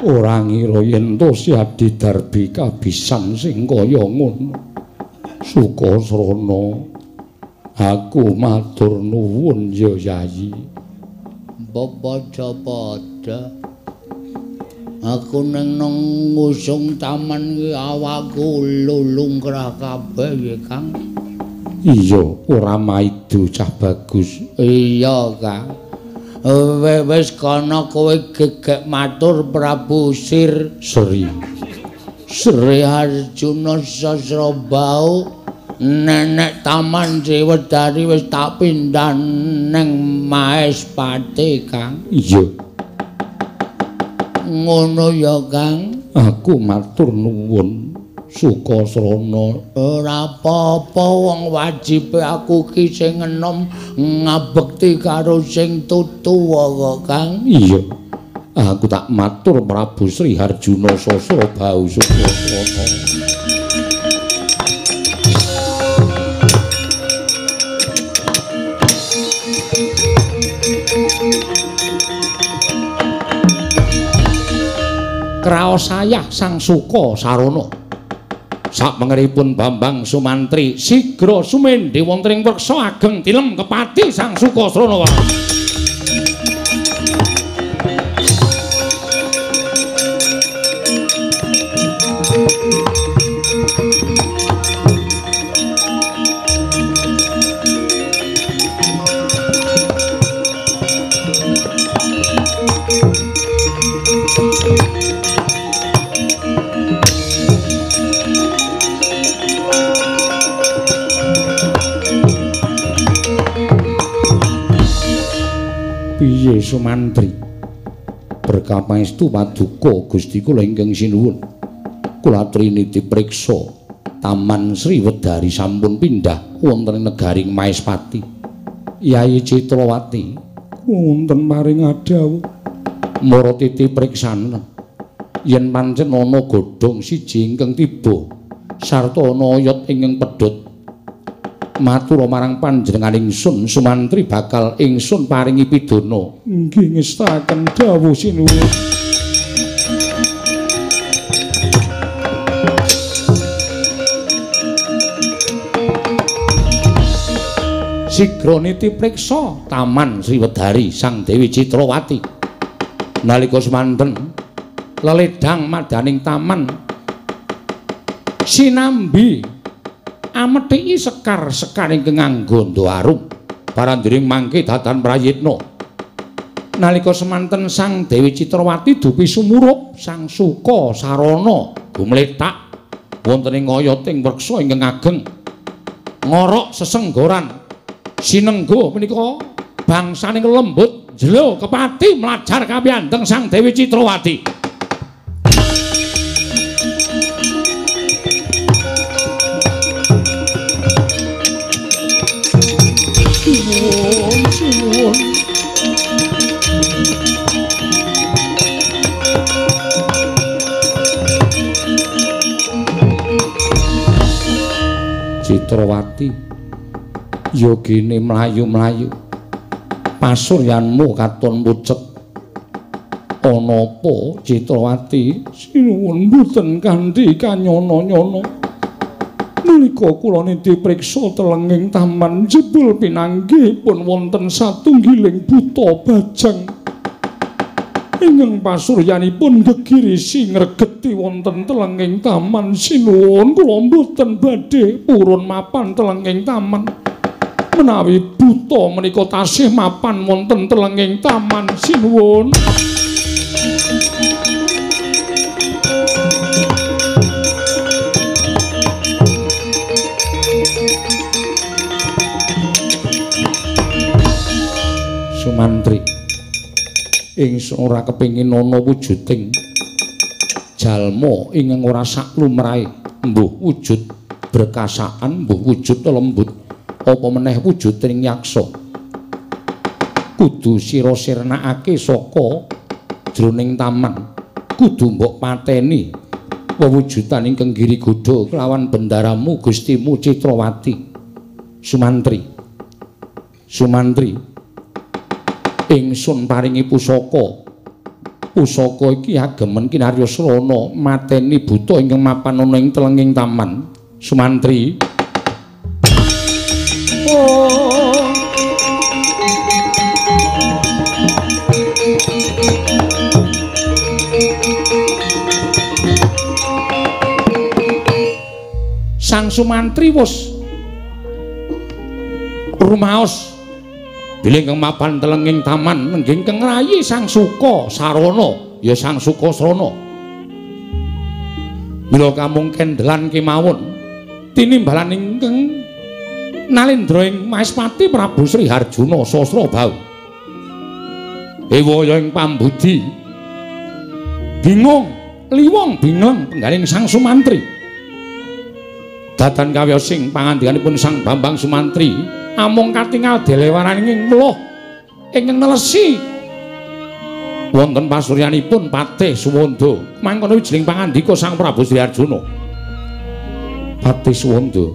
ora ngira yen to si Adi Darbi kabisan sing kaya ngono. Sukasrana, aku matur nuwun ya Yayi. Padha-padha aku neng ngusung taman iki awakku lulungkrah kabeh ya Kang. Iya, ora maido cah bagus. Iya Kang. Wis kana kowe gegek matur Prabu Sir Sri Sri Arjuna Sasrabau nenek Taman Sriwedari wis tak pindah neng Maespati Kang. Iya. Ngono ya Kang. Aku matur nuwun Sukasrana. Ora apa-apa wong wajibe aku ki sing enom ngabekti karo sing tuwa kok Kang. Iya. Aku tak matur Prabu Sri Harjuna Sasrabau Sukasrana. Kraos ayah Sang Suka Sarana. Sakmengeripun Bambang Sumantri sigra sumendhe wonten ing wreksa ageng tilem kepati Sang Sukasrana. Piye Sumantri? Berkah pangestu paduka Gusti kula ingkang sinuwun. Kula aturi dipriksa Taman Sriwedari sampun pindah wonten ing negari Maespati. Yayi Citrawati wonten maring adhawuh mara titi priksanen yen pancen ana godhong siji ingkang tiba sarta ana oyot ingkang pedhot. Matur marang panjenengan ingsun Sumantri bakal ingsun paringi pidana. Nggih ngestakaken dawuh sinuwun. Sigra niti priksa Taman Sriwedari Sang Dewi Citrawati. Nalika semanten leledang madaning taman sinambi amethiki sekar-sekar ingkang nganggo arum barandiring mangke dadan prayitna. Nalika semanten Sang Dewi Citrawati dupi sumurup Sang Suka Sarana gumlethak wonten ing oyoting wreksa ingkang ageng ngorok sesenggoran sinenggo punika bangsaning lembut jelo kepati mlajar kapiyandeng Sang Dewi Citrawati. Citrawati yogine mlayu-mlayu pasuryanmu katon pucet. Ana apa Citrawati? Sinuwun mboten kanthi kanyana-nyana. Nalika kula niti priksa telenging taman jebul pinanggihipun wonten satunggiling buta bajang. Ingkang pasuryanipun gegirisi ngregeti wonten telenging taman. Sinuwun kula mboten badhe purun mapan telenging taman. Menawi buta menika tasih mapan wonten telenging taman. Sinuwun. Sumantri, ingsun ora kepengin ana wujuding jalma ingkang ora saklumrahe, mbuh wujud berkasaan, mbuh wujud lembut, apa meneh wujuding yaksa. Kudu sira sirnakake saka jroning taman, kudu mbok pateni wewujudan ingkang Girigodha kelawan bendaramu Gustimu Citrawati. Sumantri, Sumantri, ingsun paringi pusaka. Pusaka iki agemen kinarya srana mateni buta ingkang mapan ana ing telenging taman. Sumantri. Oh. Sang Sumantri wis rumaos bilih ingkang mapan telenging taman nenggih ingkang ngrayi Sang Suka Sarana, ya Sang Suka Srana. Mila kamung kendhelan kemawon tinimbalan ingkang nalendra ing Maespati Prabu Sri Harjuna Sasrabahu. Ewaya ing pambudi bingung liwong bingleng penggaling Sang Sumantri. Datan kawiyosing pangandikanipun Sang Bambang Sumantri amung katingal delewaraning ing mluh ingkang nelesi wonten pasuryanipun Patih Suwanda. Mangkono wijiling pangandika Sang Prabu Sri Arjuna. Patih Suwanda,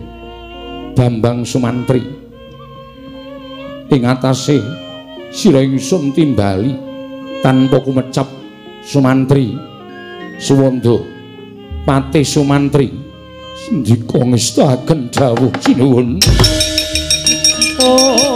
Bambang Sumantri, ing atase sira ingsun timbali tanpa kumecap. Sumantri Suwanda, Patih Sumantri, sendika ngestaken dawuh sinuwun. Oh.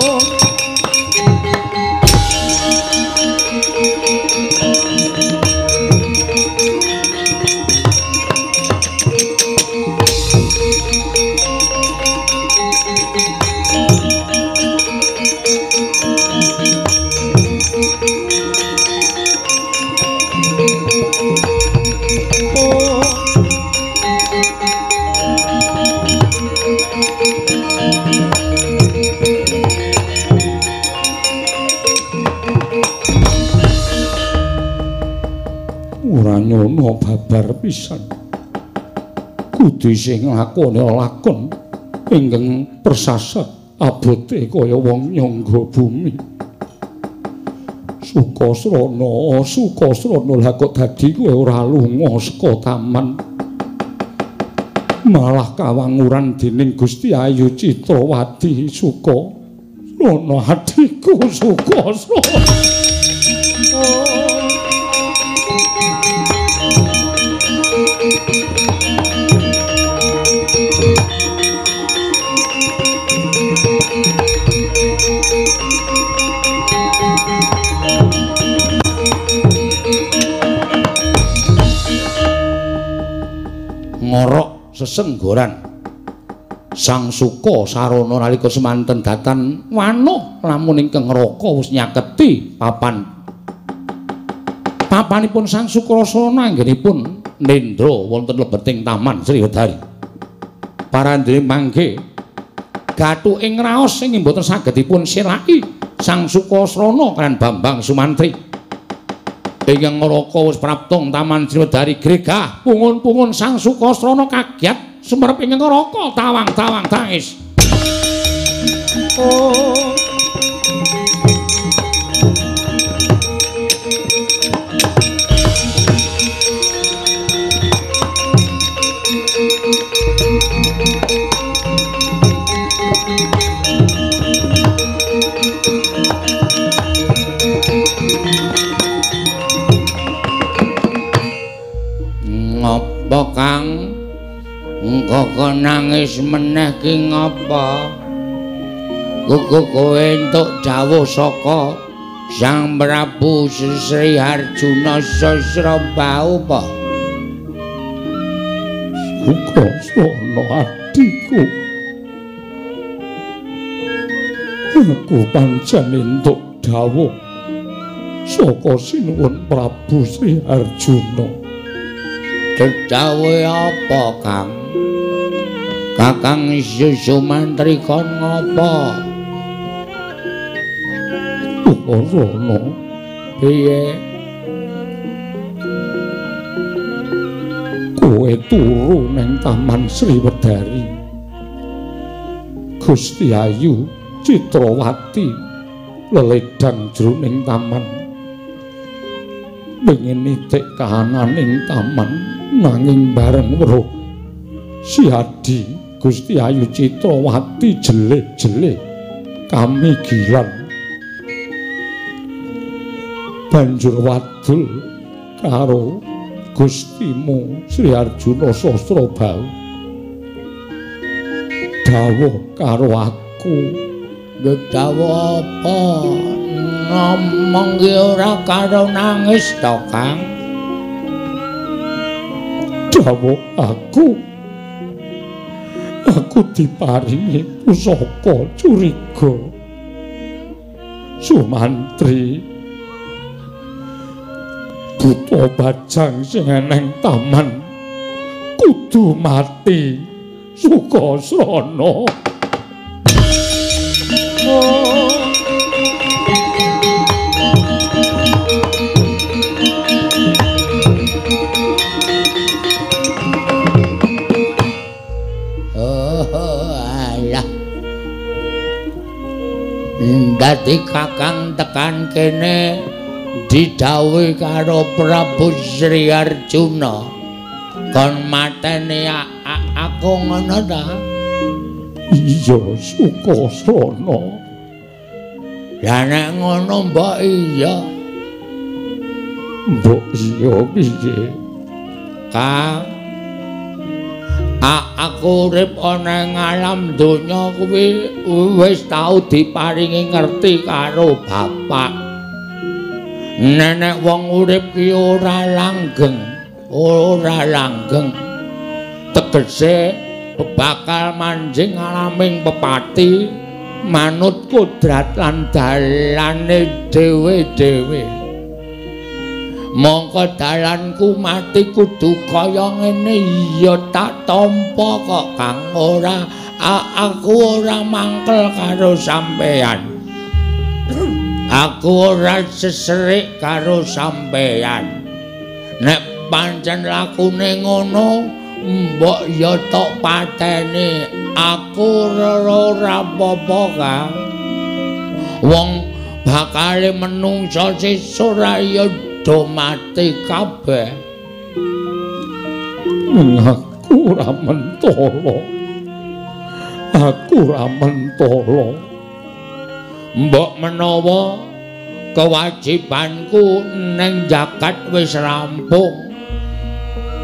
Ora nyono babar pisan. Kudu isih nglakoni lakon ingkang persasat abote kaya wong nyangga bumi. Sukasrana, Sukasrana, lah kok dadi kowe ora lunga saka taman. Malah kawanguran dening Gusti Ayu Citrawati. Sukasrana adhiku, Sukasrana. Ngorok sesenggoran Sang Suka Sarana nalika semanten datan wanuh lamun ingkang ngraka wis nyaketi papan. Papanipun Sang Suka Sarana anggenipun nendra wonten lebeting Taman Sriwedari. Parandene mangke gathuke ngraos sing mboten saged dipun selaki Sang Suka Sarana kaliyan Bambang Sumantri. Ingkang ngraka wis praptung Taman Sriwedari gregah pungun-pungun Sang Suka Sarana kagiat sumerep ingkang ngraka tawang-tawang tangis. Oh. Ngopo Kang Kok nangis meneh ki ngapa? Kuku kowe entuk dawuh saka Sang Prabu Sri Arjuna Sasrabahu apa? Sukasana adhiku. Aku pancen entuk dawuh saka Sinuwun Prabu Sri Arjuna. Dawuhe apa, Kang? Kakang Sumantri kon ngopo? Sukasana, piye? Kowe turu nang Taman Sriwedari. Gusti Ayu Citrawati leledang jroning taman. Pengen nitik kahananing taman nanging bareng weruh si Adi Gusti Ayu Citrawati jeleh-jeleh kamigilan. Banjur wadul karo Gustimu Sri Arjuna Sasrabahu. Dawuh karo aku. Dawuh apa? Ngomong ki ora karo nangis to, Kang? Dawuh aku. Aku diparingi pusaka curiga. Sumantri buta bajang sing eneng taman kudu mati. Sukasana. Oh, alah. Dadi Kakang tekan kene didhawuhi karo Prabu Sri Arjuna kon mateni aku ngono ta? Iya, Sukasana. Lah nek ngono mbok iya. Mbok iya piye? Kang, aku urip ana ing alam donya kuwi wis tau diparingi ngerti karo bapak. Nenek wong urip ki ora langgeng, ora langgeng. Tegese bakal manjing alaming pepati manut kodrat lan dalane dhewe-dhewe. Mongko dalanku mati kudu kaya ngene ya tak tampa kok, Kang. Ora, aku ora mangkel karo sampeyan. Aku ora seserik karo sampeyan. Nek pancen lakune ngono, mbok ya tok pateni. Aku ora apa-apa, Kang. Wong bakale menungsa sesuk ora ya do mati kabeh. Aku ora mentolo. Aku ora mentolo. Mbok menawa kewajibanku ning jagat wis rampung.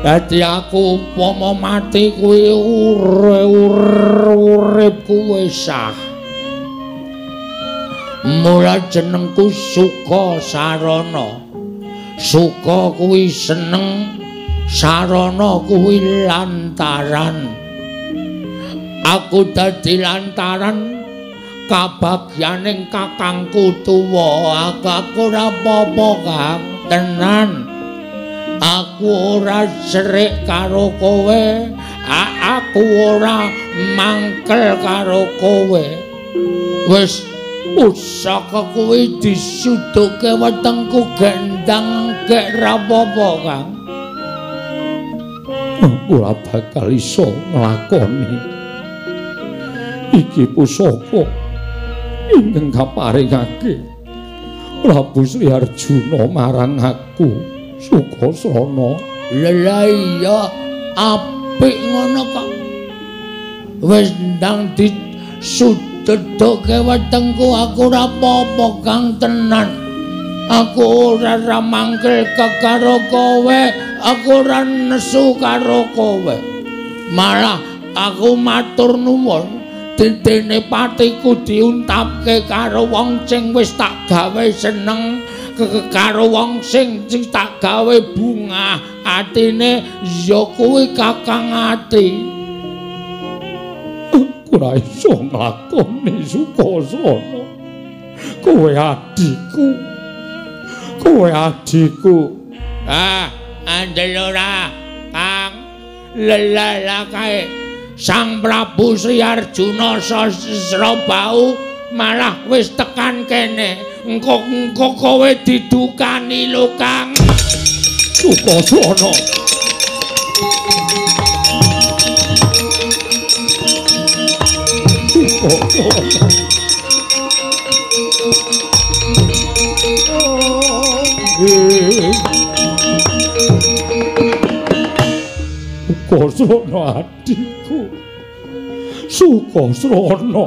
Dadi aku upama mati kuwi uripku wis sah. Mula jenengku Suka Sarana. Suka kuwi seneng, sarana kuwi lantaran. Aku dadi lantaran kabagyaning kakangku tuwa. Aku ora apa-apa, Kang, tenan. Aku ora serik karo kowe, aku ora mangkel karo kowe. Wis pusaka kuwi disuduke wetengku gendang gek ra apa-apa, Kang. Aku ora bakal iso nglakoni iki pusaka ingkang kaparingake Prabu Sri Arjuna marang aku. Sukasana. Lha iya apik ngono kok. Wis ndang disuduke wetengku aku ora apa-apa, Kang, tenan. Aku ora mangkel karo kowe, aku ora nesu karo kowe. Malah Aku matur nuwun. Dene patiku diuntapke karo wong sing wis tak gawe seneng, karo wong sing tak gawe bungah atine, ya kuwi Kakang Ati. Aku ora iso nglakoni Sukasana. Kowe adhiku. Kowe adhiku. Ah, andel ora, Kang. Lelala kae. Sang Prabu Sri Arjuna Sasrabahu malah wis tekan kene. Engko kowe didukani lho, Kang. Sukasana. Sukasana. Sukasana adhiku. Sukasana,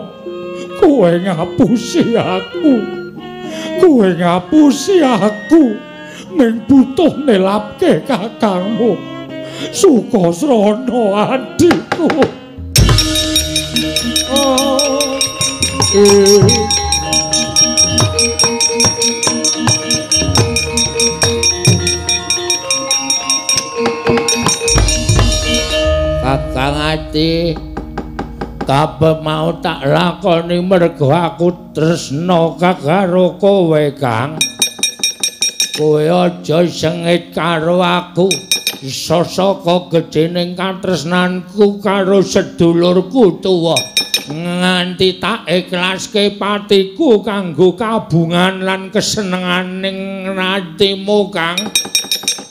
kowe ngapusi aku. Kowe ngapusi aku. Ming butuh nelapke kakangmu. Sukasana adhiku. Oh. Kakang Ati, kabeh mau tak lakoni mergo aku tresna karo kowe, Kang. Kowe aja sengit karo aku. Sasaka gedhening katresnanku karo sedulurku tuwa, nganti tak ikhlaske patiku kanggo kabungan lan kesenenganing atimu, Kang.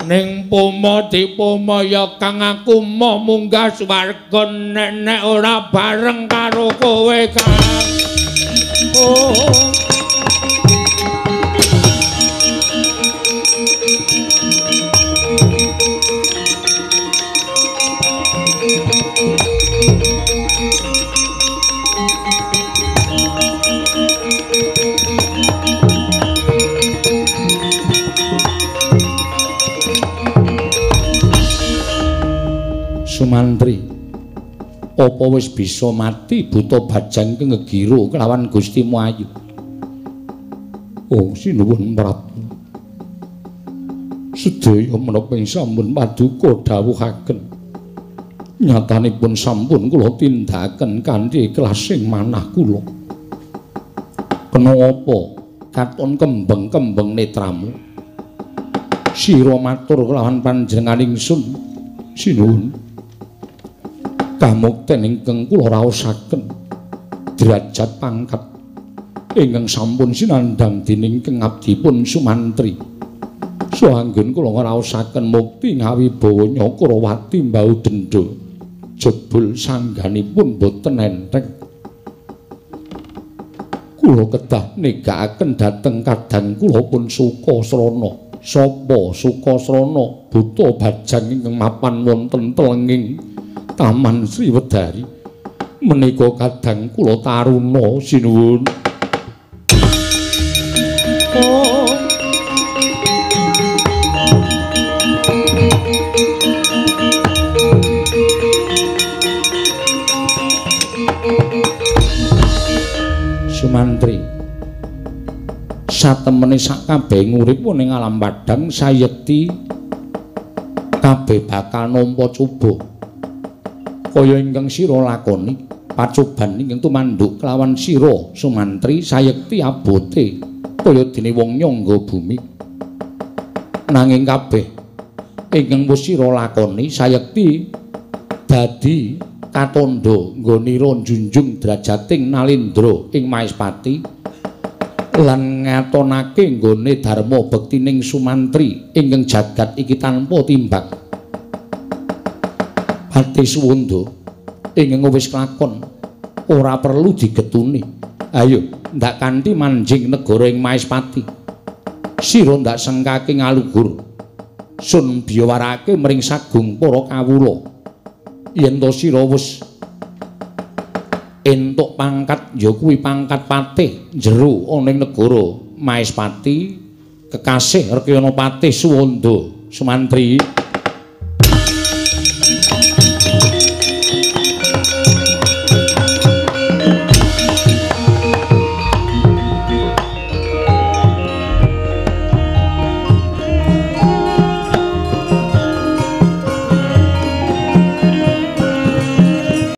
Ning pomo dipomo ya Kang, aku mau munggah swarga nek ora bareng karo kowe, Kang. Oh. Sumantri, apa wis bisa mati buta bajang kengegiro kelawan Gustimu Ayu? Oh, sinuwun Prabu. Sedaya menapa ing sampun paduka dawuhaken. Nyatanipun sampun kula tindakaken kanthi ikhlas ing manah kula. Kena apa katon kembeng-kembeng netramu? Sira matur kelawan panjenengan ingsun, sinuwun. Kamukten ingkang kula raosaken derajat pangkat ingkang sampun sinandhang dening kengabdipun Sumantri. Saha anggen kula ngraosaken mukti ngawibawa Nyakrawati mbau dendha jebul sangganipun boten enteng. Kula kedah negakaken dhateng kadang kula pun Sukasrana. Sapa Sukasrana? Buta bajang ingkang mapan wonten telenging Taman Sriwedari. Menika kadang kula taruna, sinuwun. Oh. Sumantri, satemene sak kabeh urip ning alam padhang sayekti kabeh bakal nampa cuba. Kaya ingkang sira lakoni pacoban ingkang tumanduk kelawan sira Sumantri sayekti abote kaya dene wong nyangga bumi. Nanging kabeh ingkang wis sira lakoni sayekti dadi katandha nggonira njunjung drajating nalendra ing Maespati lan ngatonake nggone dharma bektining Sumantri ingkang jagat iki tanpa timbang. Pati Suwanda ingkang wis kelakon ora perlu digetuni. Ayo ndak kanthi manjing negara ing Maespati. Sira ndak sengkake ngaluhur. Sun biyawarake mring sagung para kawula. Yen to sira wis entuk pangkat ya kuwi pangkat patih jero ana ing negara Maespati kekasih Rekyana Patih Suwanda Sumantri.